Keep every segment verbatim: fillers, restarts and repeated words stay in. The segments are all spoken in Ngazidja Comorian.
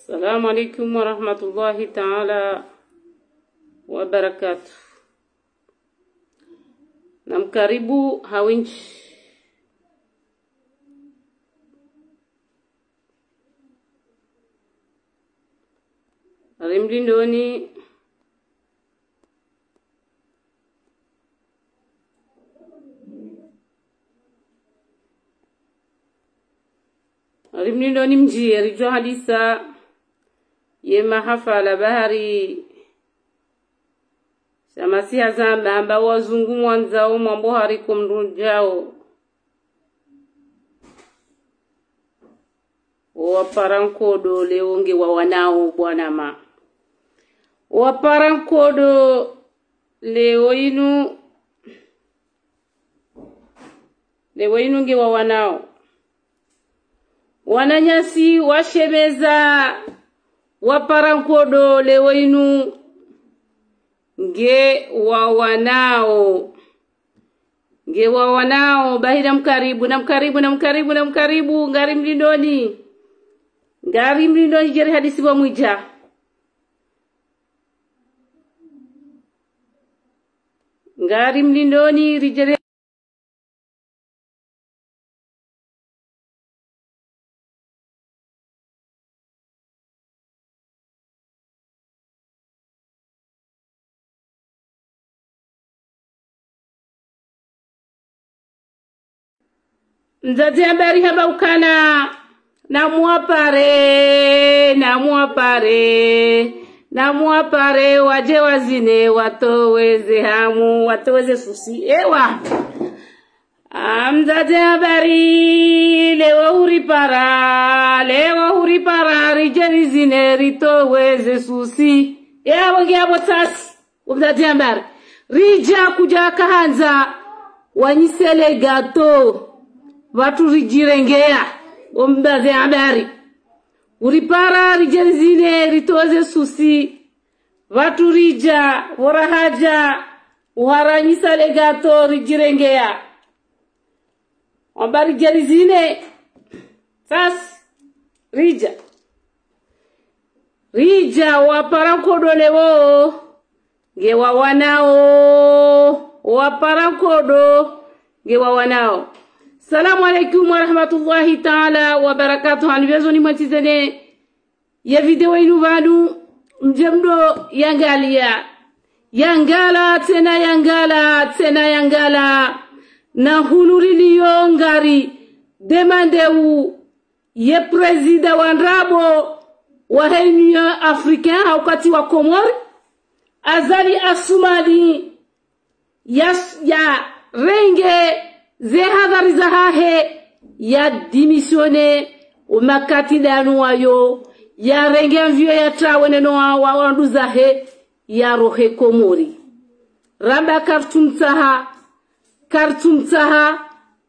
Assalamu alaikum warahmatullahi taala wabarakatuh. Namkaribu ha wendji. Ari mlindoni. Ari mlindoni mdjiye ridjo hadisa ye mahafala bahari. Sha masiha zamba amba wazungu mwandzao mwambo hariko mndru ndjao. Owapara nkodo leo nge wawanao bwana ma. Owapara nkodo leo inu, leo inu nge wawanao. Wananyasi washemeza wapara nkodo leo inu nge wawanao. Nge wawanao, bahi namkaribu, namkaribu, namkaribu, namkaribu, ngari mlindoni. Ngari mlindoni djeri hadisi pvamwedja. Ngari mlindoni ridjeri. Mdzadze habari hamba ukana, namwapare, namwapare, namwapare, wadje wazine, watoweze hamu, watoweze susi. Ewa. Ah, mdzadze habari, leo huripara, leo huripara, ridje rizine, ritoweze susi. Ewa, nge abo tsasi. Omdzadze habari. Ridja kudja kahandza wanyise le gâteau. Pvatsu ridjirengeya. Omdzadze habari. Uripara ridje rizine ritoze susi. Pvatsu ridja, pvo rahadja, uharanyisa le gâteau ridjirengeya. Wamba ridje rizine. Sasi, ridja. Ridja, wapara nkodo leo. Nge wawanao. Wapara nkodo. Nge wawanao. Salamu alaikum warahmatullahi taala wabarakatuh. Hanu pvyazo nimwatizene ye video inu pvanu, mdje mdo yangaliya. Yangala, tsena yangala, tsena yangala. Na hunu riliyo ngari demandé u ye président wa ndrabo wahe Union Africaine, ha ukati wa Komori, Azali Assoumani, ya, yarenge ze hadhari zahahe, ya démissionné, omakati ndanu wayo, yarenge mvio yatrawe neno wa, wa, wandru zahe, yarohe Komori. Ramba kartsumtsaha, kartsumtsaha,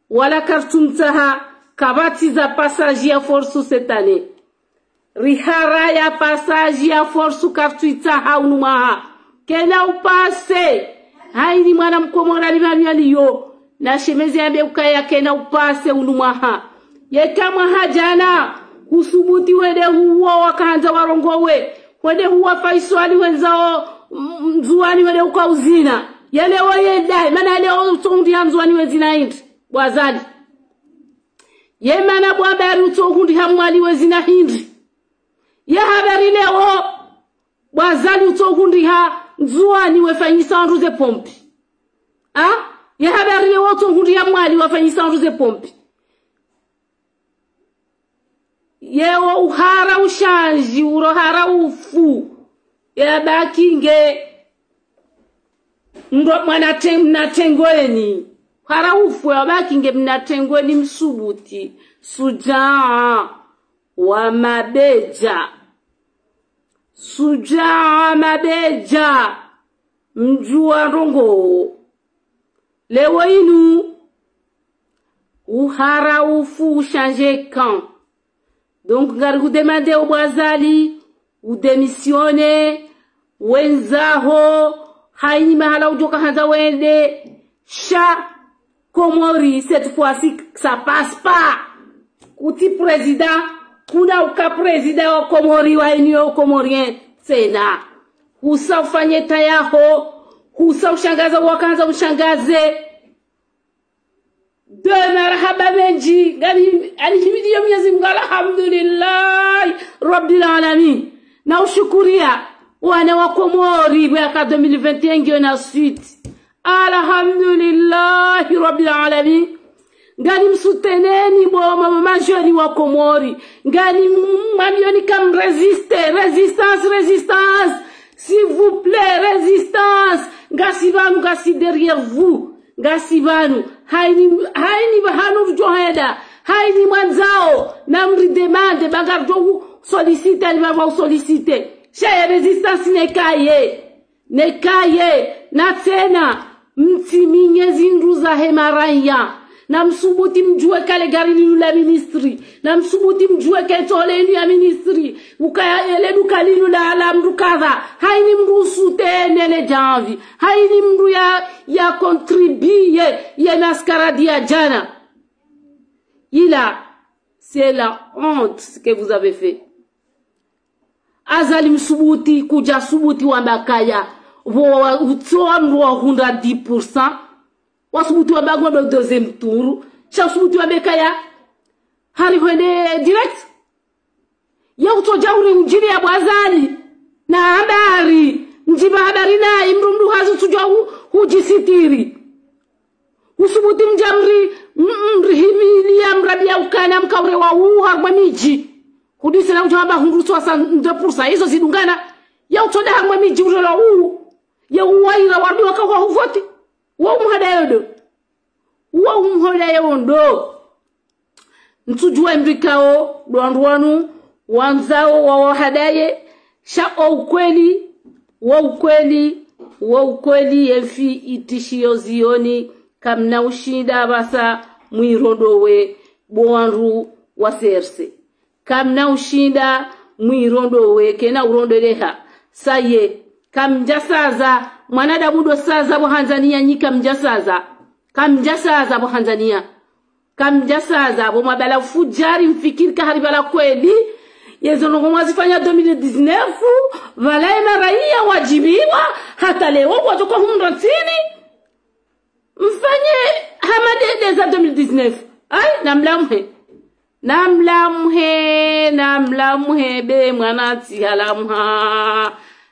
wala kartsumtsaha, kapvatsi za passage ya force cette année. Rihara ya passage ya force kartsuitsaha unu mwaha. Kena upase. Haini mwana mkomori ali pvanu yaliyo. Na shemeze yambe ukaya kena upase unu mwaha. Yeka mwaha djana, husubuti wende huwa wakahandza warongowe. Wende huwa Faiswali wendza o, m-, Ndzuwani wende uka uzina. Yaleo yendahe, mana yaleo utsohundriha Ndzuwani wezina hindri. Bo Azali. Ye mana bo habari utsohundriha Mwali wezina hindri. Ye habari leo, bo Azali utsohundriha Ndzuwani wefanyisa wandru ze pompi. Ha? Ye habari leo utsohundriha Mwali wafanyisa wandru ze pompi. Yewo uhara ushandji, urohara ufu. Yabaki nge ndo mwana te-, mna tengweni. Uhara ufu, yabaki nge mna tengweni msubuti. Sujaa wa mabedja. Sujaa wa mabedja. Mdjuwa ndrongoo. Leo inu, uhara ufu ushandje camp. Donc, ngari hudemandé o bo Azali, udémissionné, wendzaho, haini mahala udjoka handza wende, sha Komori, cette fois-ci, ça passe pas. Kutsi président, Kuna uka président wa Komori wa Union Comorienne tsena. Husa ufanye tayaho. Husa ushangaza wakandza ushangaze. De marahaba mendji. Ngani, ani himidiyo Mwenyezi Mungu, alhamdulillah Rabbil Alamin. Na ushukuria wana wa Komori, bwe aka deux mille vingt et un ngiyo na suite. Alhamdulillahi Rabbil Alamin. Ngani msouteneni bo mama majori wa Komori. Ngani mwambioni kam résiste, résistance, résistance. S'il vous plaît, résistance. Ngasi pvanu, ngasi derrière vous. Ngasi pvanu. Haini, haini pvahanu rudjo henda. Haini mwandzao. Na mri demande, ba ngaridjo solliciter, ni pvapvo solliciter. Sha ye résistance nekaye. Nekaye, na tsena, mtsiminye zindru zahe maraya. Na msubuti mdjuwe ka le gari linu la ministri. Na msubuti mdjuwe ka le tole linu ya ministri. Ukaya ele duka linu la, la mdru kadha. Haini mdru usoutenir le djanvi. Haini mdru ya, ya contribuer ye mascarade ya djana. Ila, c'est la honte ce que vous avez fait. Azali msubuti, kudja subuti wamba kaya. Pvo wa, utsowa mdru wa hundra dix pour cent. Wasubuti wamba ngondo deuxième tour. Sha usubuti wamba kaya. Hari hwende direct. Ya utsodja uri udjiri ya bo Azali. Na habari. Ndjipva habari na imdru mdru hazi utsodja hu, hudjisitiri. Usubuti mdja mri, m-, mri himili ya mrabi ya ukana mkaure wa uwu harumwa midji. Hudisela udja wamba hundru soixante-deux pour cent. Izo zidungana. Ya utsoda harumwa midji ure wa uwu. Ya uwaira warudi waka wa huvoti. Wa umuhada yondo. Wa umuhada yondo. Ntsudjuwa mrikao, ndo wandru wanu, wandzao, wawahadaye, sha o ukweli, wo ukweli, wo ukweli, ye mfi itishiyo zioni, kamna ushinda pvasa mwirondowe, bo wandru wa C R C. Kamna ushinda mwirondowe, kena urondoleha. Saye, kamdjasaza, mwanadamu ndo saza, bo handzaniya nyi kamdjasaza. Kamdjasaza, bo handzaniya. Kamdjasaza, bo mwabala ufudjari mfikiri ka hari pvala kweli. Yezo ndrongo mwazifanya deux mille dix-neuf, pvala ye maraya wadjibiwa, hata leo wadjoka humra ntsini. Mfanye hama dede za deux mille dix-neuf. Ayi, namlamhe. Namlamhe, namlamhe, be mwanantsi halamha.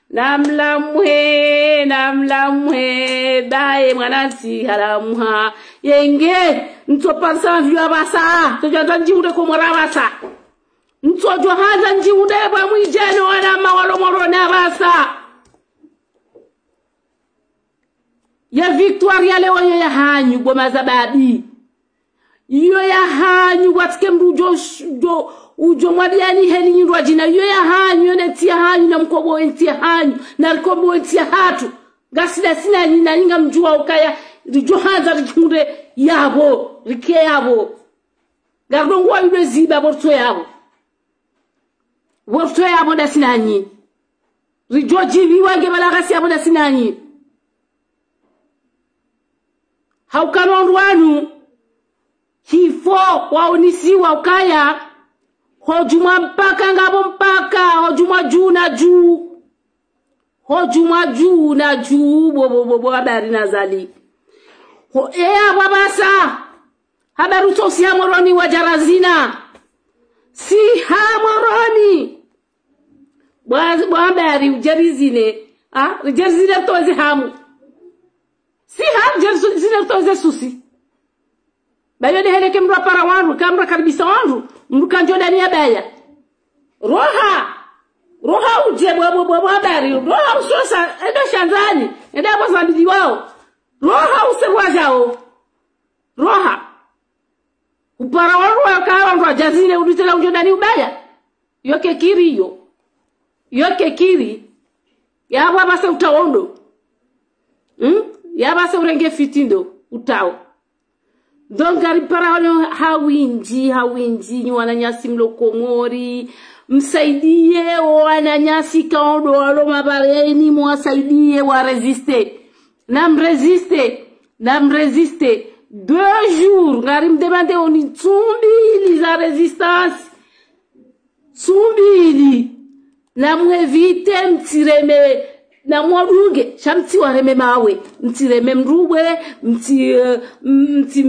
Namlamhe, namlamhe, baye mwanantsi halamha. Yenge, ntsoparisa mvio apvasa. Tsodja ndjihundre Komori apvasa. Ntsodjo handza ndjihundre pvwa mwidjeno wana mawalo Moroni apvasa. Ya victoire ya leo yo ya hanyu, bo mazababi. Yo ya hanyu, watsike mdru udjo, udjo, udjo mwabiyani heli nyindru adjina. Yo ya hanyu, yo ne ntsi ya hanyu, na mkombowe ntsi ya hanyu, na rikombowe ntsi ya hatru. Ngasi ndasi nanyi, nanyi ngamdjuwa ukaya, ridjo handza ridjihundre yapvo, rike yapvo. Ngaridongowa yule ziba bo ritso yapvo. Bo ritso yapvo ndasi nanyi. Ridjo djibiwa nge pvala ngasi yapvo ndasi nanyi. Hauka no wandru wanu, hifo waonisiwa ukaya, ho djumwa mpaka ngapvo mpaka, ho djumwa dju na dju. Ho djumwa dju na dju, bo, bo, bo, bo, habari na zali. Ho, eya, bo apvasa. Habari utso siha Moroni wadja razina. Siha Moroni. Bo, bo habari udje rizine. Ha? Udje rizine ritowe ze hamu. Siha, udje rizine ritowe ze susi. Bayo nde hele ke mdru apara wandru, ka mdru akaribisa wandru, mdru kandjo ndani ya baya. Roha. Roha udje bo, bo, bo, bo habari. Roha usosa, enda shandzani, enda apvo zambili wao. Roha userwa djao. Roha. Upara wandru waka wandru wadja zine uditela udjo ndani ubaya. Yo ke kiri yo. Yo ke kiri. Yapvo apvasa utawo ndo. Hmm? Yapvasa urenge fiti ndo. Utawo. Donc, ngariparao ha windji, ha windji, nyi wananyasi mlo Komori. Msaidiye o wananyasi kaondo walo mabareni, mwasaidiye wa résister. Na mrésister, na mrésister. Deux jours, ngarimdemande oni ntsu mbili za résistance. Sumbili, namwevite, mtsireme, namwadunge, sha mtsiwareme mawe, mtsireme mdru bwe, mtsi, eh, mtsi,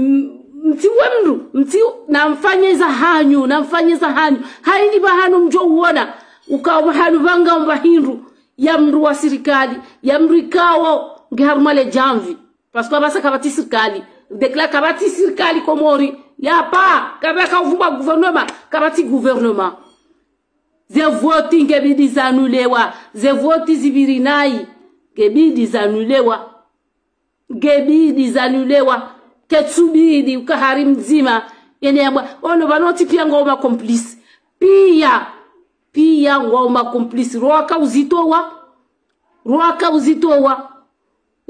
mtsiwe mdru, mtsi, namfanye zahanyu, namfanye zahanyu. Haini pvahanu mdjo uona, ukao pvahanu pvanga mba hindru, ya mdru wa sirikali, ya mdru ikao, nge harumwa le djamvi. Parce que apvasa kapvatsi sirikali. Déclare kapvatsi sirikali Komori. Y a pas. Kapvaka uvumba gouvernement. Kapvatsi gouvernement. Ze voti ngebidi zanulewa. Ze voti zipviri nayi. Ngebidi zanulewa. Ngebidi zanulewa. Ketsubidi ukahari mdzima. Yene yambwa. Ono pvanu wontsi pia ngwao ma complice. Pia. Pia ngwao ma complice. Rwaka uzitowa. Rwaka uzitowa.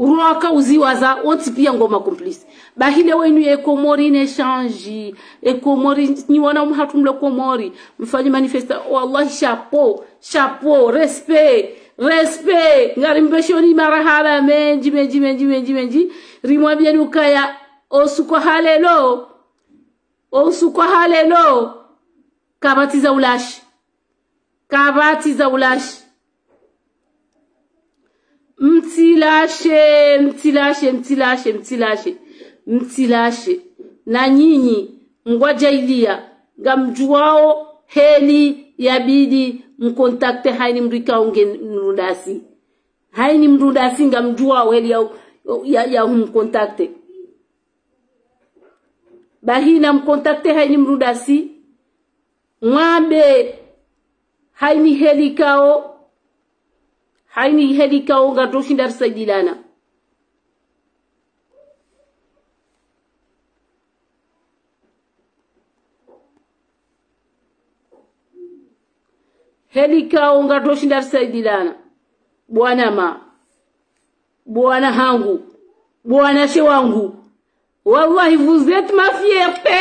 Rwaka uziwaza, wontsi pia ngwao ma complice. Bahi leo inu ye Komori ne change. E Komori, nyi wana mhatru mle Komori. Mfanye manifesta. Wallahi, chapeau. Chapeau. Respect. Respect. Ngari mbeshoni marahaba mendji, mendji, mendji, mendji, mendji. Rimwambieni ukaya, osuku wa halelo. Osuku wa halelo. Kapvatsi za ulashi. Kapvatsi za ulashi. Mtsilashe, mtsilashe, mtsilashe, mtsilashe, mtsilashe. Na nyinyi, mngwadjailia, ngamdjuwao heli yabidi mcontacte haini mdru ikao nge mdru ndasi. Haini mdru ndasi ngamdjuwao heli ya, ya, ya humcontacte. Bahi namcontacte haini mdru ndasi. Mwambe, haini heli ikao, haini heli ikao ngaroshinda risaidilana. Heli ikao ngaroshinda risaidilana. Bwana ma. Bwana hangu. Bwana she wangu. Wallahi, vous êtes ma fierté.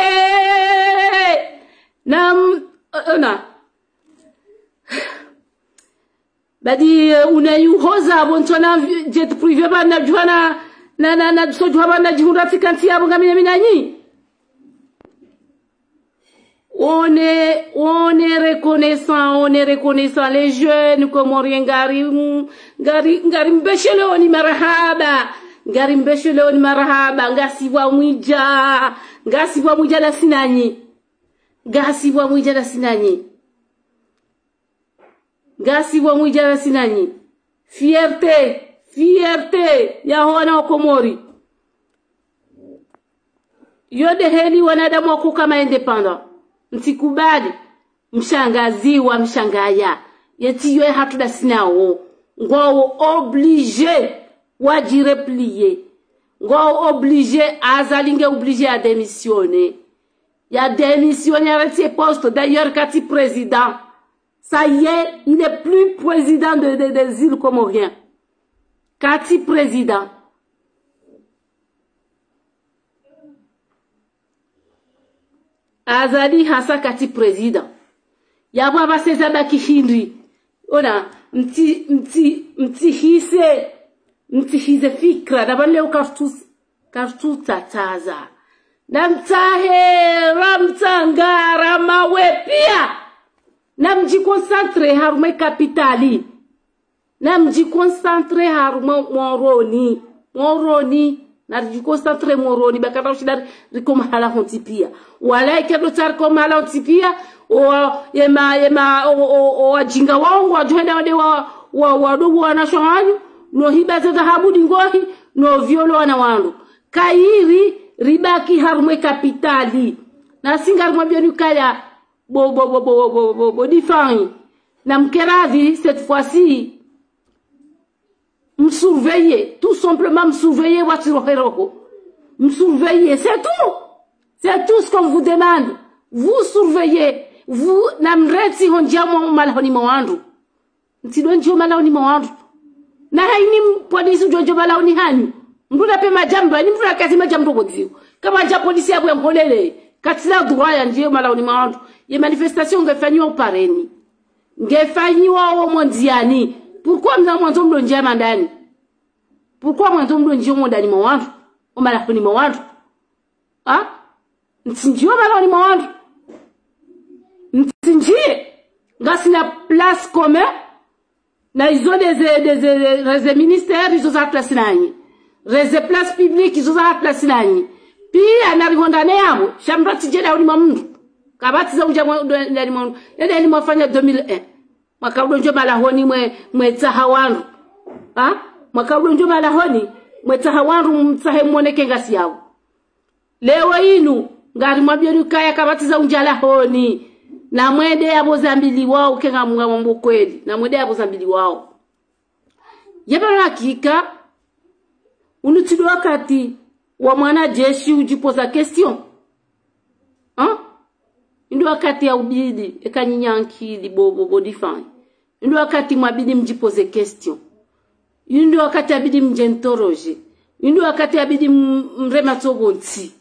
Na, m-, euh, na. Badi, euh, unayuhoza, bon, tsona jet privé, ba, na, djuhana, na, na, na, so, djuhaba, na, djihundra, tsi, kanti, ya, bo, ngamina, mina, nyi. On est, on est reconnaissant, on est reconnaissant. Les jeunes comoriens, ngari, ngari, ngari mbeshelewoni marahaba. Ngari mbeshelewoni marahaba. Ngasi pvamwedja. Ngasi pvamwedja ndasi nanyi. Ngasi pvamwedja ndasi nanyi. Ngasi pvamwedja ndasi nanyi. Fierté, fierté ya wana wa Komori. Yo nde heli wanadamu wakoka ma indépendant. Mtsikubali, mshangaziwa, mshangaya. Yetsi yo hatru ndasi nawo. Ngwao obligé wadjireplier. Ngwao obligé, Azali nge obligé ya démissionner. Ya démissionner, arrête ses postes. D'ailleurs, katsi président. Ça y est, il est plus président de, de, des îles comoriennes. Katsi président. Azali hasa katsi président. Yapvo apvasa eza baki hindri. Ona, mtsi, mtsi, mtsihise, mtsihise fikra. Na pvanu leo kartus, kartutsatsaza. Na mtsahe, ra mtsanga, ra mawe pia. Na mdjiconcentré harumwa ye capitale. Na mdjiconcentré harumwa Moroni. Moroni. Na ridjiconcentré Moroni. Ba karina ushinda ri, riko mahala hontsi pia. Wala ike ndo tsi riko mahala hontsi pia. O, yema, yema, o, o, o, wajinga wao ngwadjo henda wende wa, wa, wa, ndo wana shahanyu. No hiba ze dhahabu ndingohi. No violo wana wandru. Kayiri, ribaki harumwa ye capitale. Na si ngarimwambioni ukaya. Bo, bo, bo, bo, bo, bo, bo, défunt. Na mkeradhi, cette fois-ci. Msurveiller, tout simplement msurveiller, watsi rohe roho. Msurveiller, c'est tout. C'est tout ce qu'on vous demande. Vous surveillez. Vous, na mretsi hondjia mo malahoni mwa wandru. Ntsi ndo ndjio malahoni mwa wandru. Na haini m-, polisi udjo ndjio malahoni hanyu. Mndru na pe madjambo, haini mndru na kazi madjambo bodziwo. Kama dja polisi ya bwe mholele. Katsina droit ya ndjio malahoni mwa wandru. Ye manifestation ngefanyiwa upareni. Ngefanyiwa o mondziani. Pourquoi mna mwandzo mlo ndjia mandani? Pourquoi mwandzo mlo ndjio mondani mwa wandru? O malahoni mwa wandru? Ha? Ntsi ndjio malahoni mwa wandru. Ntsi ndjie. Ngasina place commun, na izo des, des, des, des ministères, izo za place nanyi. Des places publiques, izo za place nanyi. Piya narihondane yapvo, sha mndru atsidje dahoni mwa mndru. Kapvatsi za udja mwa, dahoni mwa mndru. Yende heli mwafanya deux mille un. Mwaka udo ndjo malahoni mwe, mwetsaha wandru. Ha? Mwaka udo ndjo malahoni, mwetsaha wandru, mtsahe mwoneke ngasi yapvo. Leo inu, ngarimwambiyoni ukaya kapvatsi za undja lahoni. Namwende yapvo zambiliwao, kenga mwa mambo kweli. Namwende yapvo zambiliwao. Yepvanu hakika, unu tsi ndo wakati wa mwanajeshi udjipoza question. Ha? Inu ndo wakati ya ubidi, eka nyinyi ankili bo, bo, bo défend. Inu ndo wakati mwabidi mdjipoze question. Inu ndo wakati yabidi mdje mtoroje. Inu ndo wakati yabidi m-, mreme tsobo ntsi.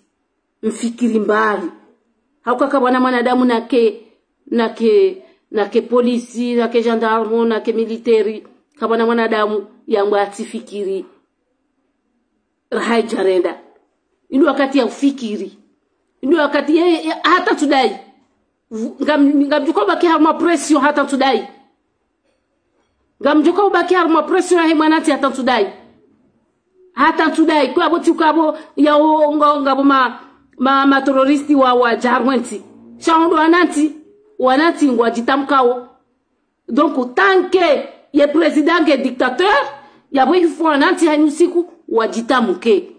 Mfikiri mbali. Hauka kapvwana mwanadamu nake, nake, nake polisi, nake gendarme, nake militaire. Kapvwana mwanadamu yambwa atsifikiri raha idjarenda. Inu ndo wakati ya ufikiri. Inu ndo wakati ye, ye, hata tsudai. Vu-, ngam-, ngamdjo ubaki harumwa pression hata tsudai. Ngamdjo ubaki harumwa pression yahe mwanantsi hata tsudai. Hata tsudai. Kwapvo tsi kwapvo ya o, nga, ngapvo ma, ma, ma terroriste wa, wa djarwentsi. Sha ondo wanantsi, wanantsi ngwadjitamkao. Donc, tant que ye président nge dictateur, yapvo hifo wanantsi hanyu siku, wadjitamke.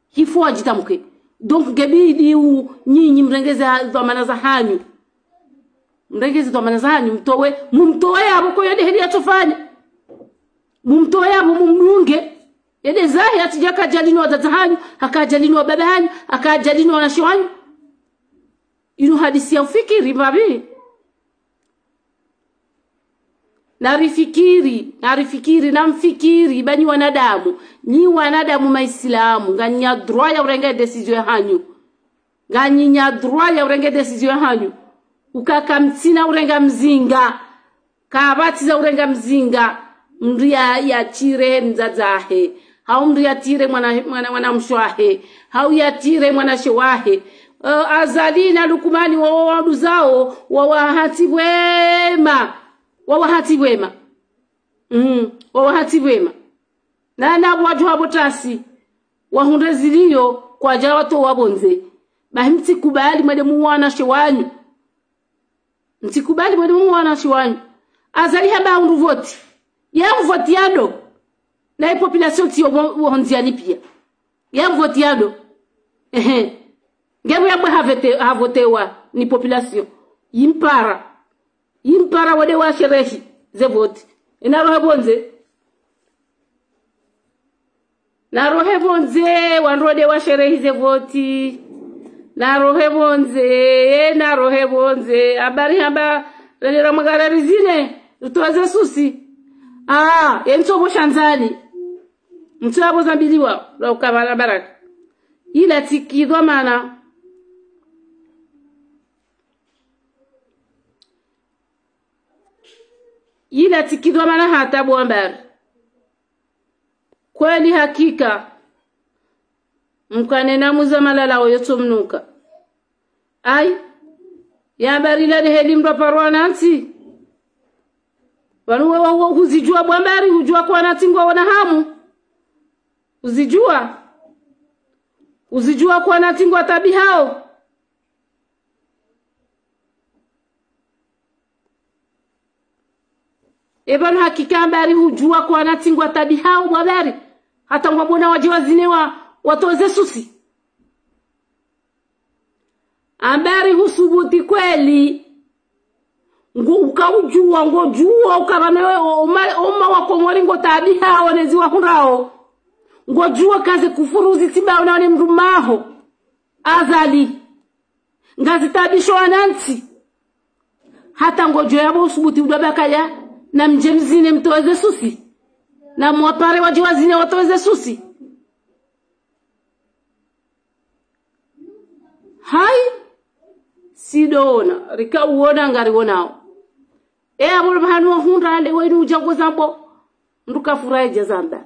Hifo wadjitamke. Donc, ngebidi u nyinyi mrengeze ha-, dhwamana za hanyu. Mrengeze dhwamana za hanyu, mtowe, mumtowe yapvo ko yende heli yatsofanya. Mumtowe yapvo mumdunge. Yende zahe yatsidja kadjalini wadzadze hanyu, hakadjalini wababa hanyu, hakadjalini wanashe wanyu. Inu hadisi ya ufikiri, mbapvi. Narifikiri, narifikiri, namfikiri, ba nyi wanadamu, nyi wanadamu maisilamu, nganyi na droit ya urenga décision ya hanyu. Nganyi na droit ya urenga décision ya hanyu. Uka kamtsina urenga mzinga. Kapvatsi za urenga mzinga. Mndru ya, yatire mdzadze wahe. Hau mndru yatire mwana, mwana, mwana mshe wahe. Hau yatire mwanashe wahe. Eh, Azali na Lukumani wa, wa, wanduzao, wa, wahantsi pvwema. Wa, wahantsi pvwema. Mm, wa, wahantsi pvwema. Na, na wadjuha pvo tasi. Wahundre zilio kwadja watowa pvondze. Bahi mtsikubali mwende muwanashe wanyu. Mtsikubali mwende muwanashe wanyu. Azali hamba hundru voti. Ya voti yado. Na i population tsiyo wo, wo hondziani piya. Ya voti yado. Ehe. Ngepvo yambwa havete, havotewa ni population. Yimpara. Yimpara wende washerehi ze voti. Ena rohe pvondze. Narohe pvondze, wandru wende washerehi ze voti. Narohe pvondze, eh, narohe pvondze. Habari hamba, rende ra mwagarari zine, rutoze susi. Ah, ye ntsobo shandzani. Ntsobo zambiliwa, la ukabala baraka. Ila tsikidhwamana. Ila tsikidhwamana hata bo Ambari. Kweli hakika, mkane na muza malala oyo tsomnuka. Ayi, ya Ambari la ni heli mndru aparwa nantsi. Pvanu we wa, wa, huzidjuwa bo Ambari, hudjuwa kwa nantsi ngwaona hamu. Huzidjuwa. Huzidjuwa kwa nantsi ngwataabihao. Epvanu hakika Ambari hudjuwa kwa nantsi ngwataabihao bo Ambari. Hata ngwamona wadje wazine wa, watoze susi. Ambari husubuti kweli. Ngo ukaudjuwa, ngodjuwa, ukapvana we, o, uma, uma wa Komori ngotaabihao, nezi wahundrao. Ngodjuwa kaze kufuru zitsimba ona one mndru maho. Azali. Ngazitaabisho wanantsi. Hata ngodjo yapvo usubuti udwa bakaya, na mdje mzine mtoze susi. Na mwapare wadje wazine watoze susi. Hayi. Sidona, rika uona ngariwonao. E, apvo pvahanu wahundra, nde wenu udja ngozambo. Mndru kafurahi dja zamba.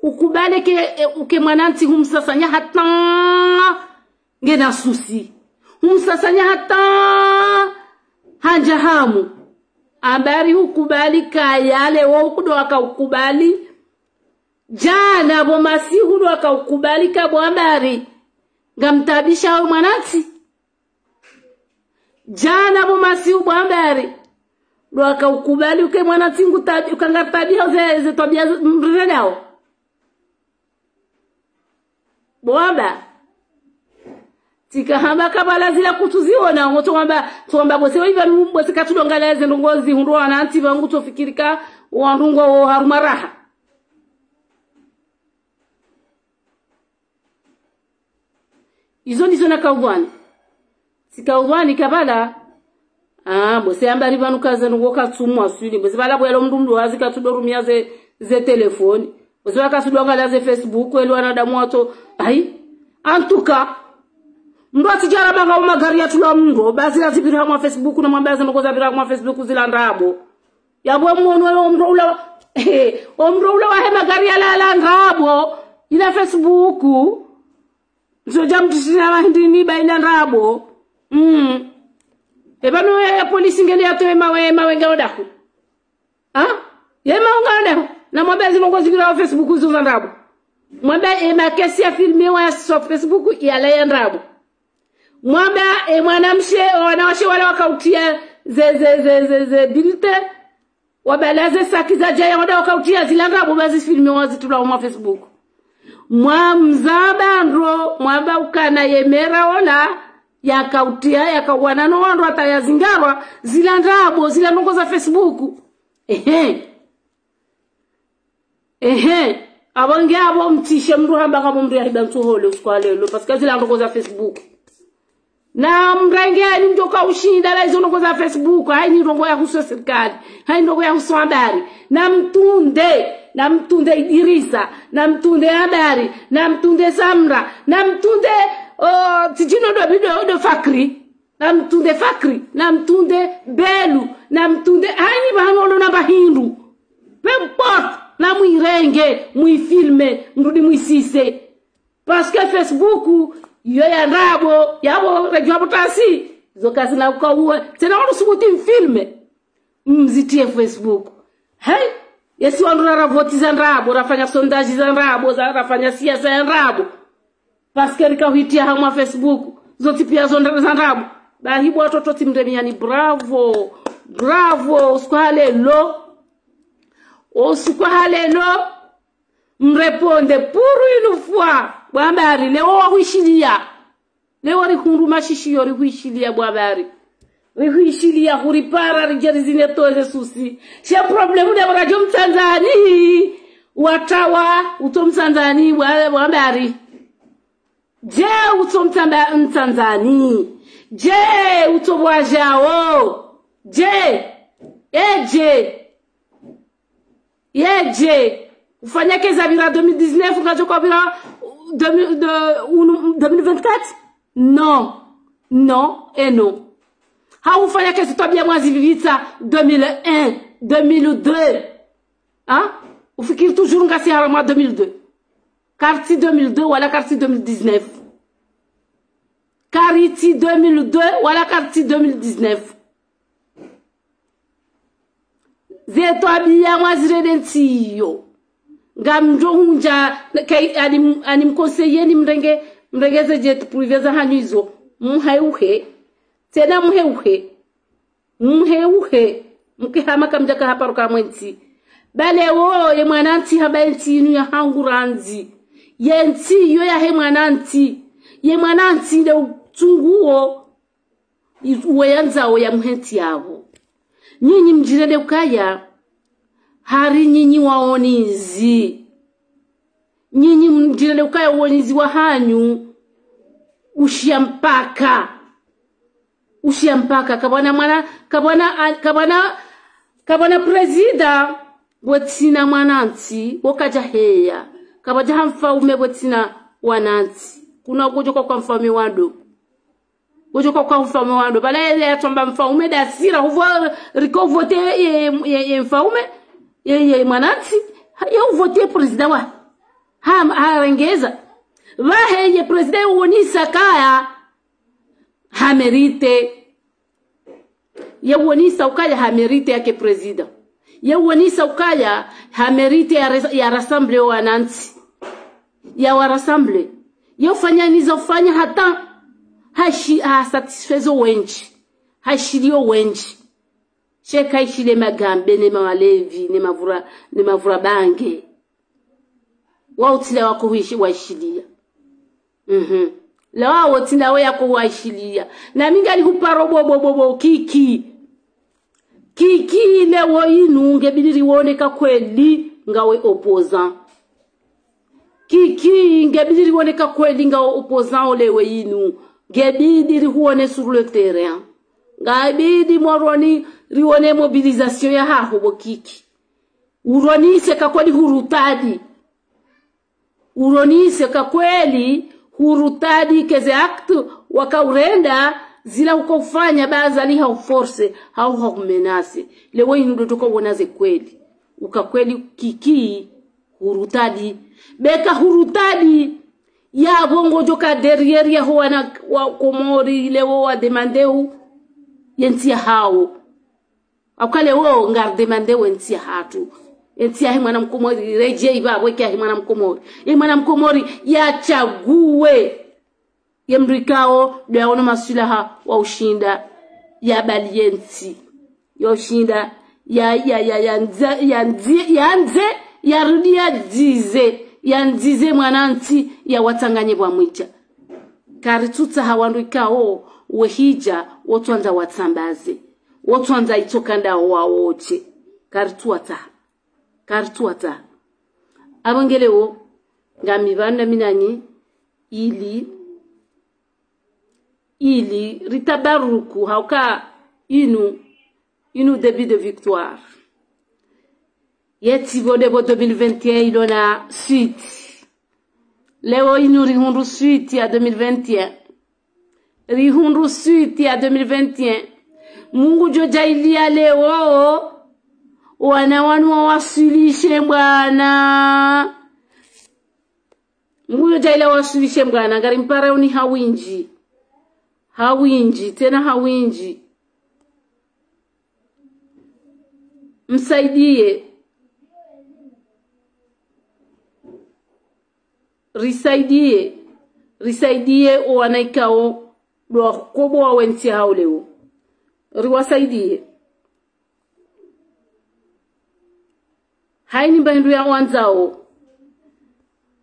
Ukubali ke, e, uke mwanantsi humsasanya hata ngena susi. Humsasanya hata handja hamu. Ambari hukubali kaya leo hudo waka ukubali. Djana bo masihu ndo waka ukubali ka bo Ambari ngamtabisha we mwanantsi. Djana bo masihu bo Ambari ndo waka ukubali uke mwanantsi ngutabi-, uka ngartabisha ze, ze twabia mrirelao. Bo Amba. Tsika hamba kabala zila kutsuziona, ngo tso hamba, tso hamba bose wa iva nu, bose katsudongala ze ndrongo zihundrwa wanantsi pvangu tsofikiri ka wandru ngwao harumwa raha. Izo ndizo nakaudhwani. Tsikaudhwani kabala. Ah, bose Ambari pvanu kaze ndrongo katsumwa swili. Bose pvala bwelo mndru mndru hazi katsudo rumia ze, ze telefoni. Bose pvala katsudongala ze Facebook, weli wanadamu watso. Ayi. En tout cas, mndru atsidjara manga umagari ya tula mndru. Bazi la zipvira hamwa Facebook, na mwamba ze ndrongo zapvira hamwa Facebook zila ndrabo. Yabo mwono omndru ula, omndru ula wahe magari yala yala ndrabo. Ila Facebook. Nzo dja mtishina wa hindrini ba ina ndrabo. Mm. Eba no ya, ya polisi ngeli yatowe mawe, mawe ngao dahu. Ha? Ye mawe ngao dahu. Na mwamba ezi ndrongo zipvira wa Facebook zo za ndrabo. Mwamba e makesi ya filme wa ya so Facebook yala ya ndrabo. Mwamba e mwanamshe, wanawashe wala waka utia ze, ze, ze, ze, ze bilte. Wabala ze saki zadja ya wada waka utia zila ndrabo bazi filme wazitula omwa Facebook. Mwa mzaba ndro, mwamba ukana ye mera ola, yaka utia, yaka uwana no wandru hata ya zingarwa, zila ndrabo, zila ndrongo za Facebook. Ehe. Ehe. Abo nge abo mtishe mndru hamba kama mndru ya hiba ntsu hole usiku wa leo, parce que zila ndrongo za Facebook. Na mrenge ni mdjoka ushinda la izo ndrongo za Facebook, haini ndrongo ya husu sirikali, haini ndrongo ya husu Ambari. Na mtunde, na mtunde Idirisa, na mtunde Ambari, na mtunde Samra, na mtunde, oh, tsidjino do bido do Fakri, na mtunde Fakri, na mtunde Belu, na mtunde, haini pvahanu olo na pvahindru. Peu importe, na mwirenge, mwifilme, mrudi mwisise. Parce que Facebook, yo ya ndrabo, yabo radio abo tasi, zo kazina ukauwe. Tsena wanu subuti mfilme, mzitie Facebook. Hey, yesi wandru ra, ra voti za ndrabo, rafanya sondage za ndrabo, za, rafanya siasa ya ndrabo. Parce que rika huitia hamwa Facebook, zo tsi pia zo ndra-, za ndrabo. Bahi bo watoto tsi mremiani, bravo, bravo, usiku wa leo. Usiku wa leo. Mreponde pour une fois. Bo Ambari, leo wahuishilia. Leo rihundru mashishiyo rihuishilia bo Ambari. Rihuishilia huripara ridjeri zine toze susi. She problème de bo radjo Mtsandzani. Watawa, utso Mtsandzani, bo, bo Ambari. Je, utso Mtsamba-, Mtsandzani. Je, utso Bwajao. Je. E je. Ye je, ufanya keza pvira deux mille dix-neuf, ngajo kwa pvira deux mille, de, unu, deux mille vingt-quatre? Non. Non, et non. Ha ufanya kezi twabia mwazi pvipvitsa deux mille un, deux mille deux. Hein? Ufikiri toujours ngasi harumwa deux mille deux. Kartsi deux mille deux, wala kartsi deux mille dix-neuf. Kartsi deux mille deux, wala kartsi deux mille dix-neuf. Ze twabia mwazirele ntsiyo. Ngamdjo hundja, kei, ani, ani mkonseye ni mrenge, mrenge ze jet privé za hanyu izo. Mheuhe. Tsena mheuhe. Mheuhe. Mkihama kamdjaka haparo ka mwentsi. Bale wo, ye mwanantsi hamba entsi inu ya hangu randzi. Ye ntsi yo yahe mwanantsi. Ye mwanantsi nde utsunguo. Uwe yandzao ya muhentsi yapvo. Nyinyi mdjirele ukaya, hari nyinyi waonizi. Nyinyi mdjirele ukaya uonizi wa hanyu, ushia mpaka. Ushia mpaka, kapvwana mwana, kapvwana, a-, kapvwana, kapvwana prezida, pvwatsina mwanantsi, pvo kaja heya. Kapvaja ha mfaume pvwatsina wanantsi. Kuna kudjo kwa kwa mfaume wado. Kudjo kwa kwa mfaume wado. Pvala yele yatsamba mfaume dasira, huvo, riko vote ye, ye, ye mfaume, ye, ye mwanantsi, ha, ye uvote prezida wa. Ha, ha rengeza. Pvahe ye prezida ye uonisa kaya, ha mérite. Ye wonesa ukaya ha mérite yake président. Ye wonesa ukaya ha mérite ya res-, ya rassemble wanantsi. Ya wa rassemble. Ye ufanya nizo ufanya hata hashi-, ha satisfezo wendji. Hashiliyo wendji. Sheka ishile magambe, ne mawalevi, ne mavura, ne mavura bange. Wao tsi nda wako huishi-, waishiliya. Mhm. Lawa wao tsi nda we yako waishiliya. Na mi ngalihuparo bo, bo, bo, bo, Kiki. Kiki, leo inu ngebidi riwone ka kweli ngawe opposant. Kiki, ngebidi riwone ka kweli ngawe opposant o leo inu. Ngebidi rihuone sur le terrain. Ngebidi Moroni riwone mobilisation yahaho bo Kiki. Uronese ka kweli hurutadi. Uronese ka kweli hurutadi ke ze acte waka urenda zila uko ufanya ba Azali ha uforce, ha uha umenase. Leo inu ndo toko wona ze kweli. Uka kweli Kiki hurutadi. Beka hurutadi. Yapvo ngodjo ka derrière yaho wana wa Komori leo wa demandeu ye ntsi yahawo. Hauka leo ngaridemandeu ye ntsi yahatru. Ye ntsi yahe mwana Mkomori, redjeyi pvapvo ike yahe mwana Mkomori. Ye mwana Mkomori yatsague. Ye mndru ikao, ndo yaono maswilaha wa ushinda. Yabali ye ntsi. Ya ushinda. Ya, ya, ya, ya ndza-, ya ndzi-, ya ndze, ya rudi ya dzize. Ya ndzize mwanantsi, ya watsanganye pvwamwedja. Karitsutsaha wandru ikao, wehidja, wotswandza watsambaze. Wotswandza itsoka ndawo wawotshe. Karitsuwatsaha. Karitsuwatsaha. Apvo nge leo, ngami pvanu na mi nanyi, ili, ili ritabaruku, hauka inu, inu début de victoire. Ye tsi pvo nde pvo deux mille vingt et un ilo na suite. Leo inu rihundru suite ya deux mille vingt et un. Rihundru suite ya deux mille vingt et un. Mungu ngudjo djaaliya leo, wana wanu wawaswilishe mbwana. Mungu ngudjo djaaliya wawaswilishe mbwana, ngarimparaoni ha windji. Ha windji, tsena ha windji. Msaidiye. Risaidiye, risaidiye owana ikao ndo wakobowa ye ntsi yahawo leo. Riwasaidiye. Hayini mba hindru yawandzao.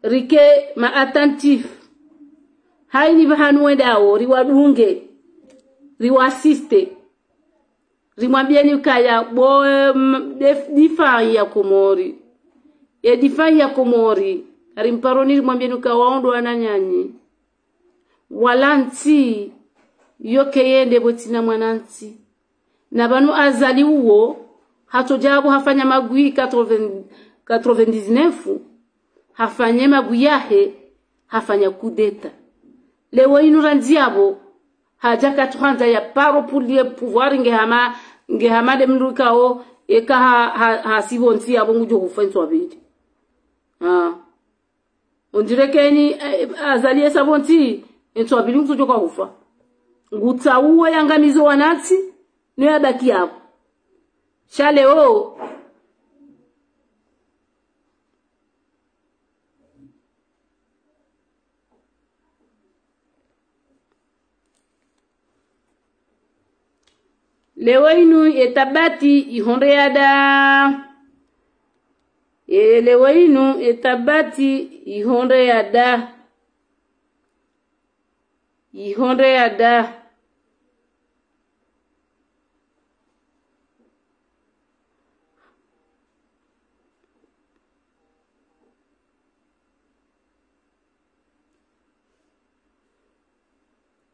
Rike ma attentif. Hayini pvahanu wendao, riwadunge. Riwasiste. Rimwambiyeni ukaya bo, em, def-, défense ya Komori. Ye défense ya Komori. Karimparoni rimwambiyeni ukaya wao ndo wananyanyu. Wala ntsi, yo kayende pvo tsina mwanantsi. Na pvanu Azali uwo, hatsodja pvo hafanya magwi quatre-vingts, quatre-vingt-dix-neuf, hafanye magwi yahe, hafanya coup d'État. Leo inu randzi yapvo, hadja katsuhandza ya paro pour le pouvoir nge hama, nge hama nde mndru ikao, eka ha, ha, hasi pvontsi yapvo ngudjo hufa ye ntsu ya pvili. Ah. On dirait que ni, eh, Azali esa pvontsi, ye ntsu ya pvili ngutsodjo ka hufa. Ngutsauwe yangamize wanantsi, no yabaki yapvo. Sha leo, leo inu ye tabati ihondre yada. Ye leo inu ye tabati ihondre yada. Ihondre yada.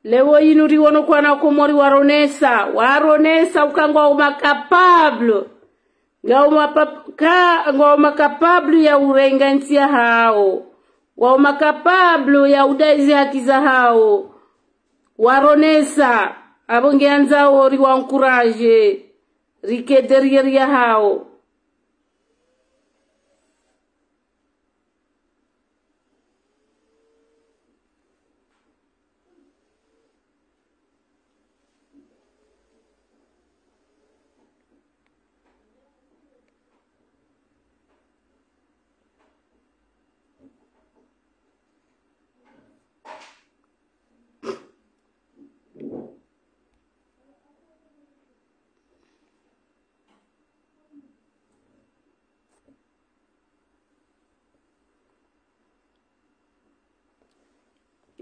Leo inu riwono kwana Komori waronesa, waronesa uka ngwao ma capable. Ngwao ma pap-, ka, ngwao ma capable ya urenga ntsi yahawo. Ngwao ma capable ya udai ze haki zahawo. Waronesa, apvo nge yandzao riwa encourager, rike derrière yahawo.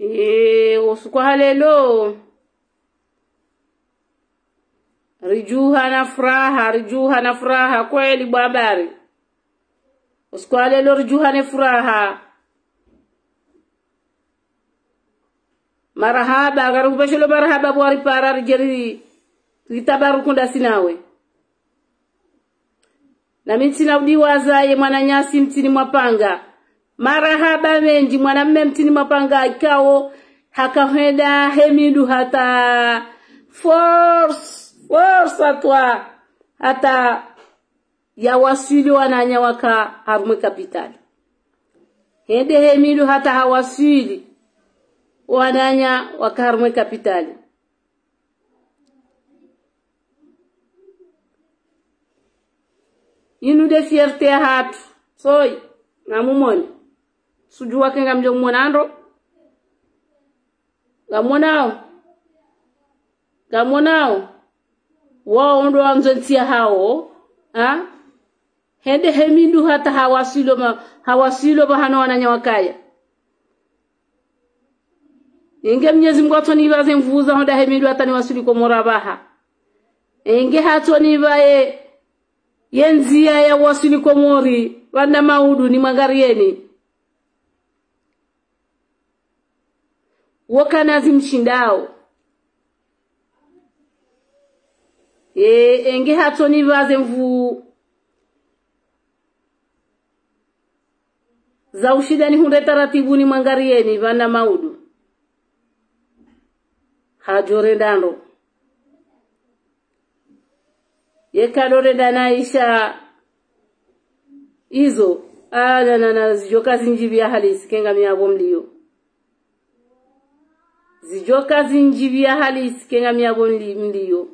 Eh, usiku wa leo. Ridjuha na furaha, ridjuha na furaha, kweli bwa habari. Usiku wa leo ridjuha ne furaha. Marahaba, ngarikupveshelo marahaba bwa ripara ridjeri ritabaruku ndasi nawe. Na mi ntsina udiwaza ye mwananyasi Mtsini Mwapanga. Marahaba mendji, mwanamme Mtsini Mwapanga ikao, haka hwenda he mindru hata force, force à toi, hata yawaswili wananya waka harumwa ye kapitali. Hende he mindru hata hawaswili wananya waka harumwa ye kapitali. Inu nde fierté yahatru. Soyi, namumone. Sudjuwa ke ngamdjo mumona ndro. Ngamonao. Ngamonao. Wao ndo wandzo ntsi yahawo. Ha? Hende he mindru hata hawaswili ma, hawaswili pvahanu wananya wakaya. Enge Mnyezi Mungu hatsonipva ze nvuu za honda he mindru hata niwaswili Komori apvaha. Enge hatsonipva ye, ye ndziya ya waswili Komori, pvanu Maudu nimwangariyeni. Wo kana zimshindao. E, enge hatsonipva ze nvuu za ushinda nihundre taratibu nimwangariyeni pvanu Maudu. Hadjo renda ndro. Yeka ndo renda naisha izo, ala na, na zidjoka zindji pvia halisi, ke ngami apvo mliyo. Zidjoka zindji pvia halisi, ke ngami apvo mli, mliyo.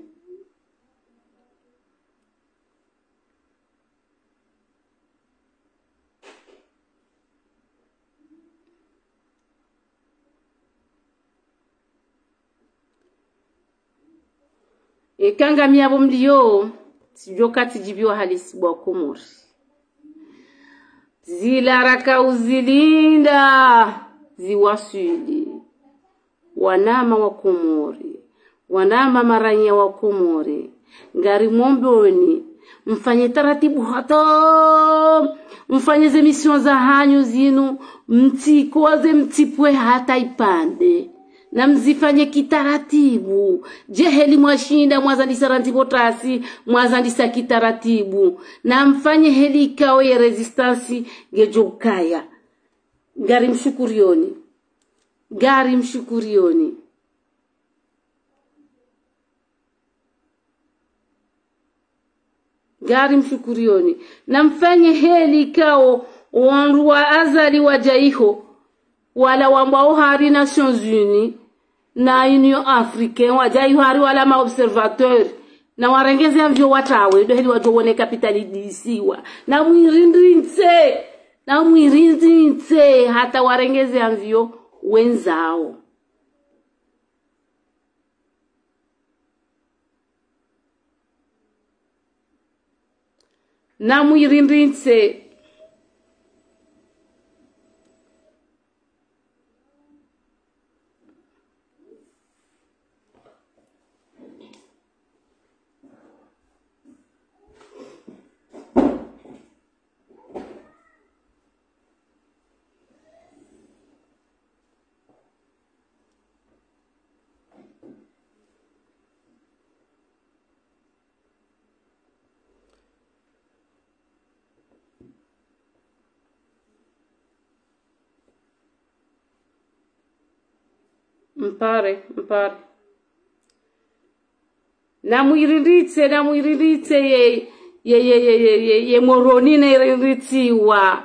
Eka ngami apvo mliyo, tsidjoka tsidjibiwa halisi bwa Komori. Zila raka uzilinda, ziwaswili. Wanama wa Komori, wanama maranya wa Komori, ngarimwomboni, mfanye taratibu hata, mfanye ze mission zahanyu zinu, mtsikoze mtsipvwe hata ipvandre. Na mzifanye kitaratibu. Dje heli mwashinda mwazandisa randzi pvo tasi, mwazandisa kitaratibu. Na mfanye heli ikao ye résistance ngedjo ukaya. Ngarimshukuriyoni. Ngarimshukuriyoni. Ngarimshukuriyoni. Na mfanye heli ikao wandru wa Azali wadja iho, wala wambwao hari Nations Unies na Union Africaine, wadja iho hari wala ma observateurs, na warenge ze avion watrawe, ndo heli wadjo wone kapitali idjisiwa. Na mwirindrintse, na mwirindrintse, hata warenge ze avion wendzawo. Na mwirindrintse. Mpare, mpare. Na mwirindrintse, na mwirindrintse ye, ye, ye Moroni ne irindratsiwa.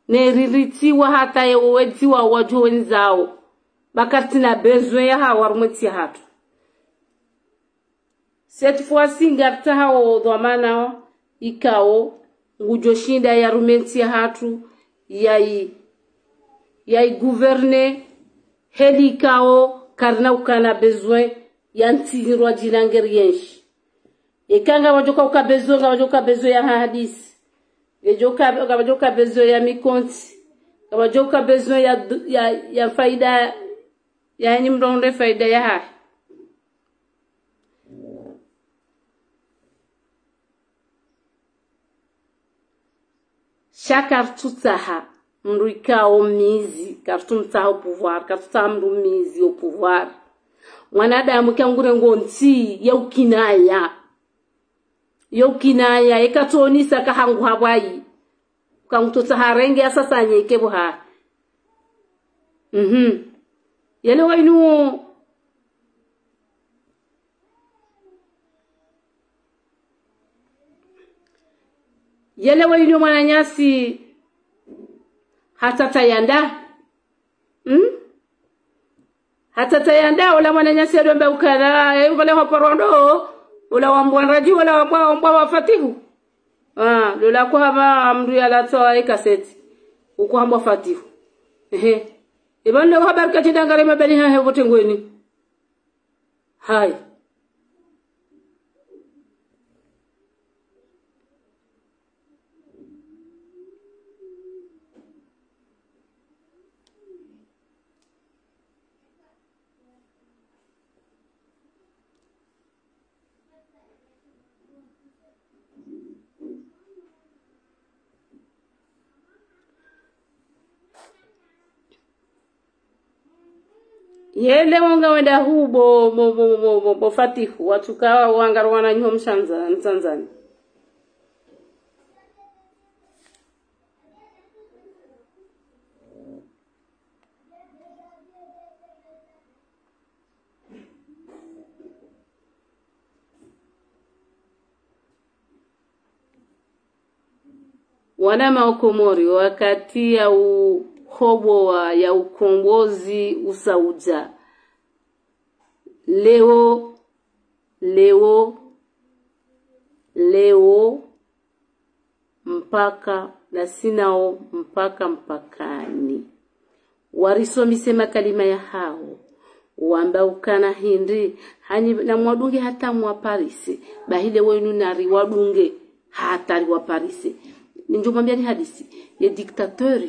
Ne irindratsiwa hata ye wedziwa wadjo wendzao. Ba karitsina besoin yahawo harumwa entsi yahatru. Cette fois-ci, ngaritsaho dhwamana ikao ngudjo shinda yarumie entsi yahatru, yayi, yayi gouverner, heli ikao karina ukana besoin ya ntsi nyi rwadjina ngeri yenshi. Eka ngapvadjoka uka besoin, ngapvadjoka besoin ya hadisi. Ngedjoka, ngapvadjoka besoin ya mikontsi. Ngapvadjoka besoin ya, ya, ya faida Yaani mndru ahundre faida yahahe. Sha karitsutsaha mndru ikao mwizi, karitsumtsaha o pouvoir, karitsutsaha mndru mwizi o pouvoir. Mwanadamu eka ngurengo ntsi ya ukinaya. Ya ukinaya, eka tsoonesa ka hangu hapvwayi. Ka ngutsotsaha arenge asasanye ike pvo ha. Mhm. Yelewa inu. Yelewa inu mwananyasi hata tayanda. Hmm? Hata tayanda ola mwananyasi yadjo amba ukana, eh, upvale hwa paro ndo, ola wambwa Radji, ola wambwa, wambwa wa Fatihu. Ah, lola kwamba mndru yalatsa e kaseti. Uko hambwa Fatihu. Ehe. Eba ndo habari kachindangare mabeli hahe pvo tengweni. Hayi. Yelewa ngawenda hu bo, bo, bo, bo, bo, bo Fatihu, watsuka wangari wananyaho Mshandza, Mtsandzani. Wanama wa Komori, wakati ya uhobowa ya ukombozi usaudja. Leo, leo, leo, mpaka, nasi nao mpaka mpakani. Warisomise makalima yahawo, wamba ukana hindri, hanyi namwadunge hata mwa Paris, bahi leo inu nariwadunge hata riwa Paris. Nindjo mwambiyani hadisi, ye dictateur,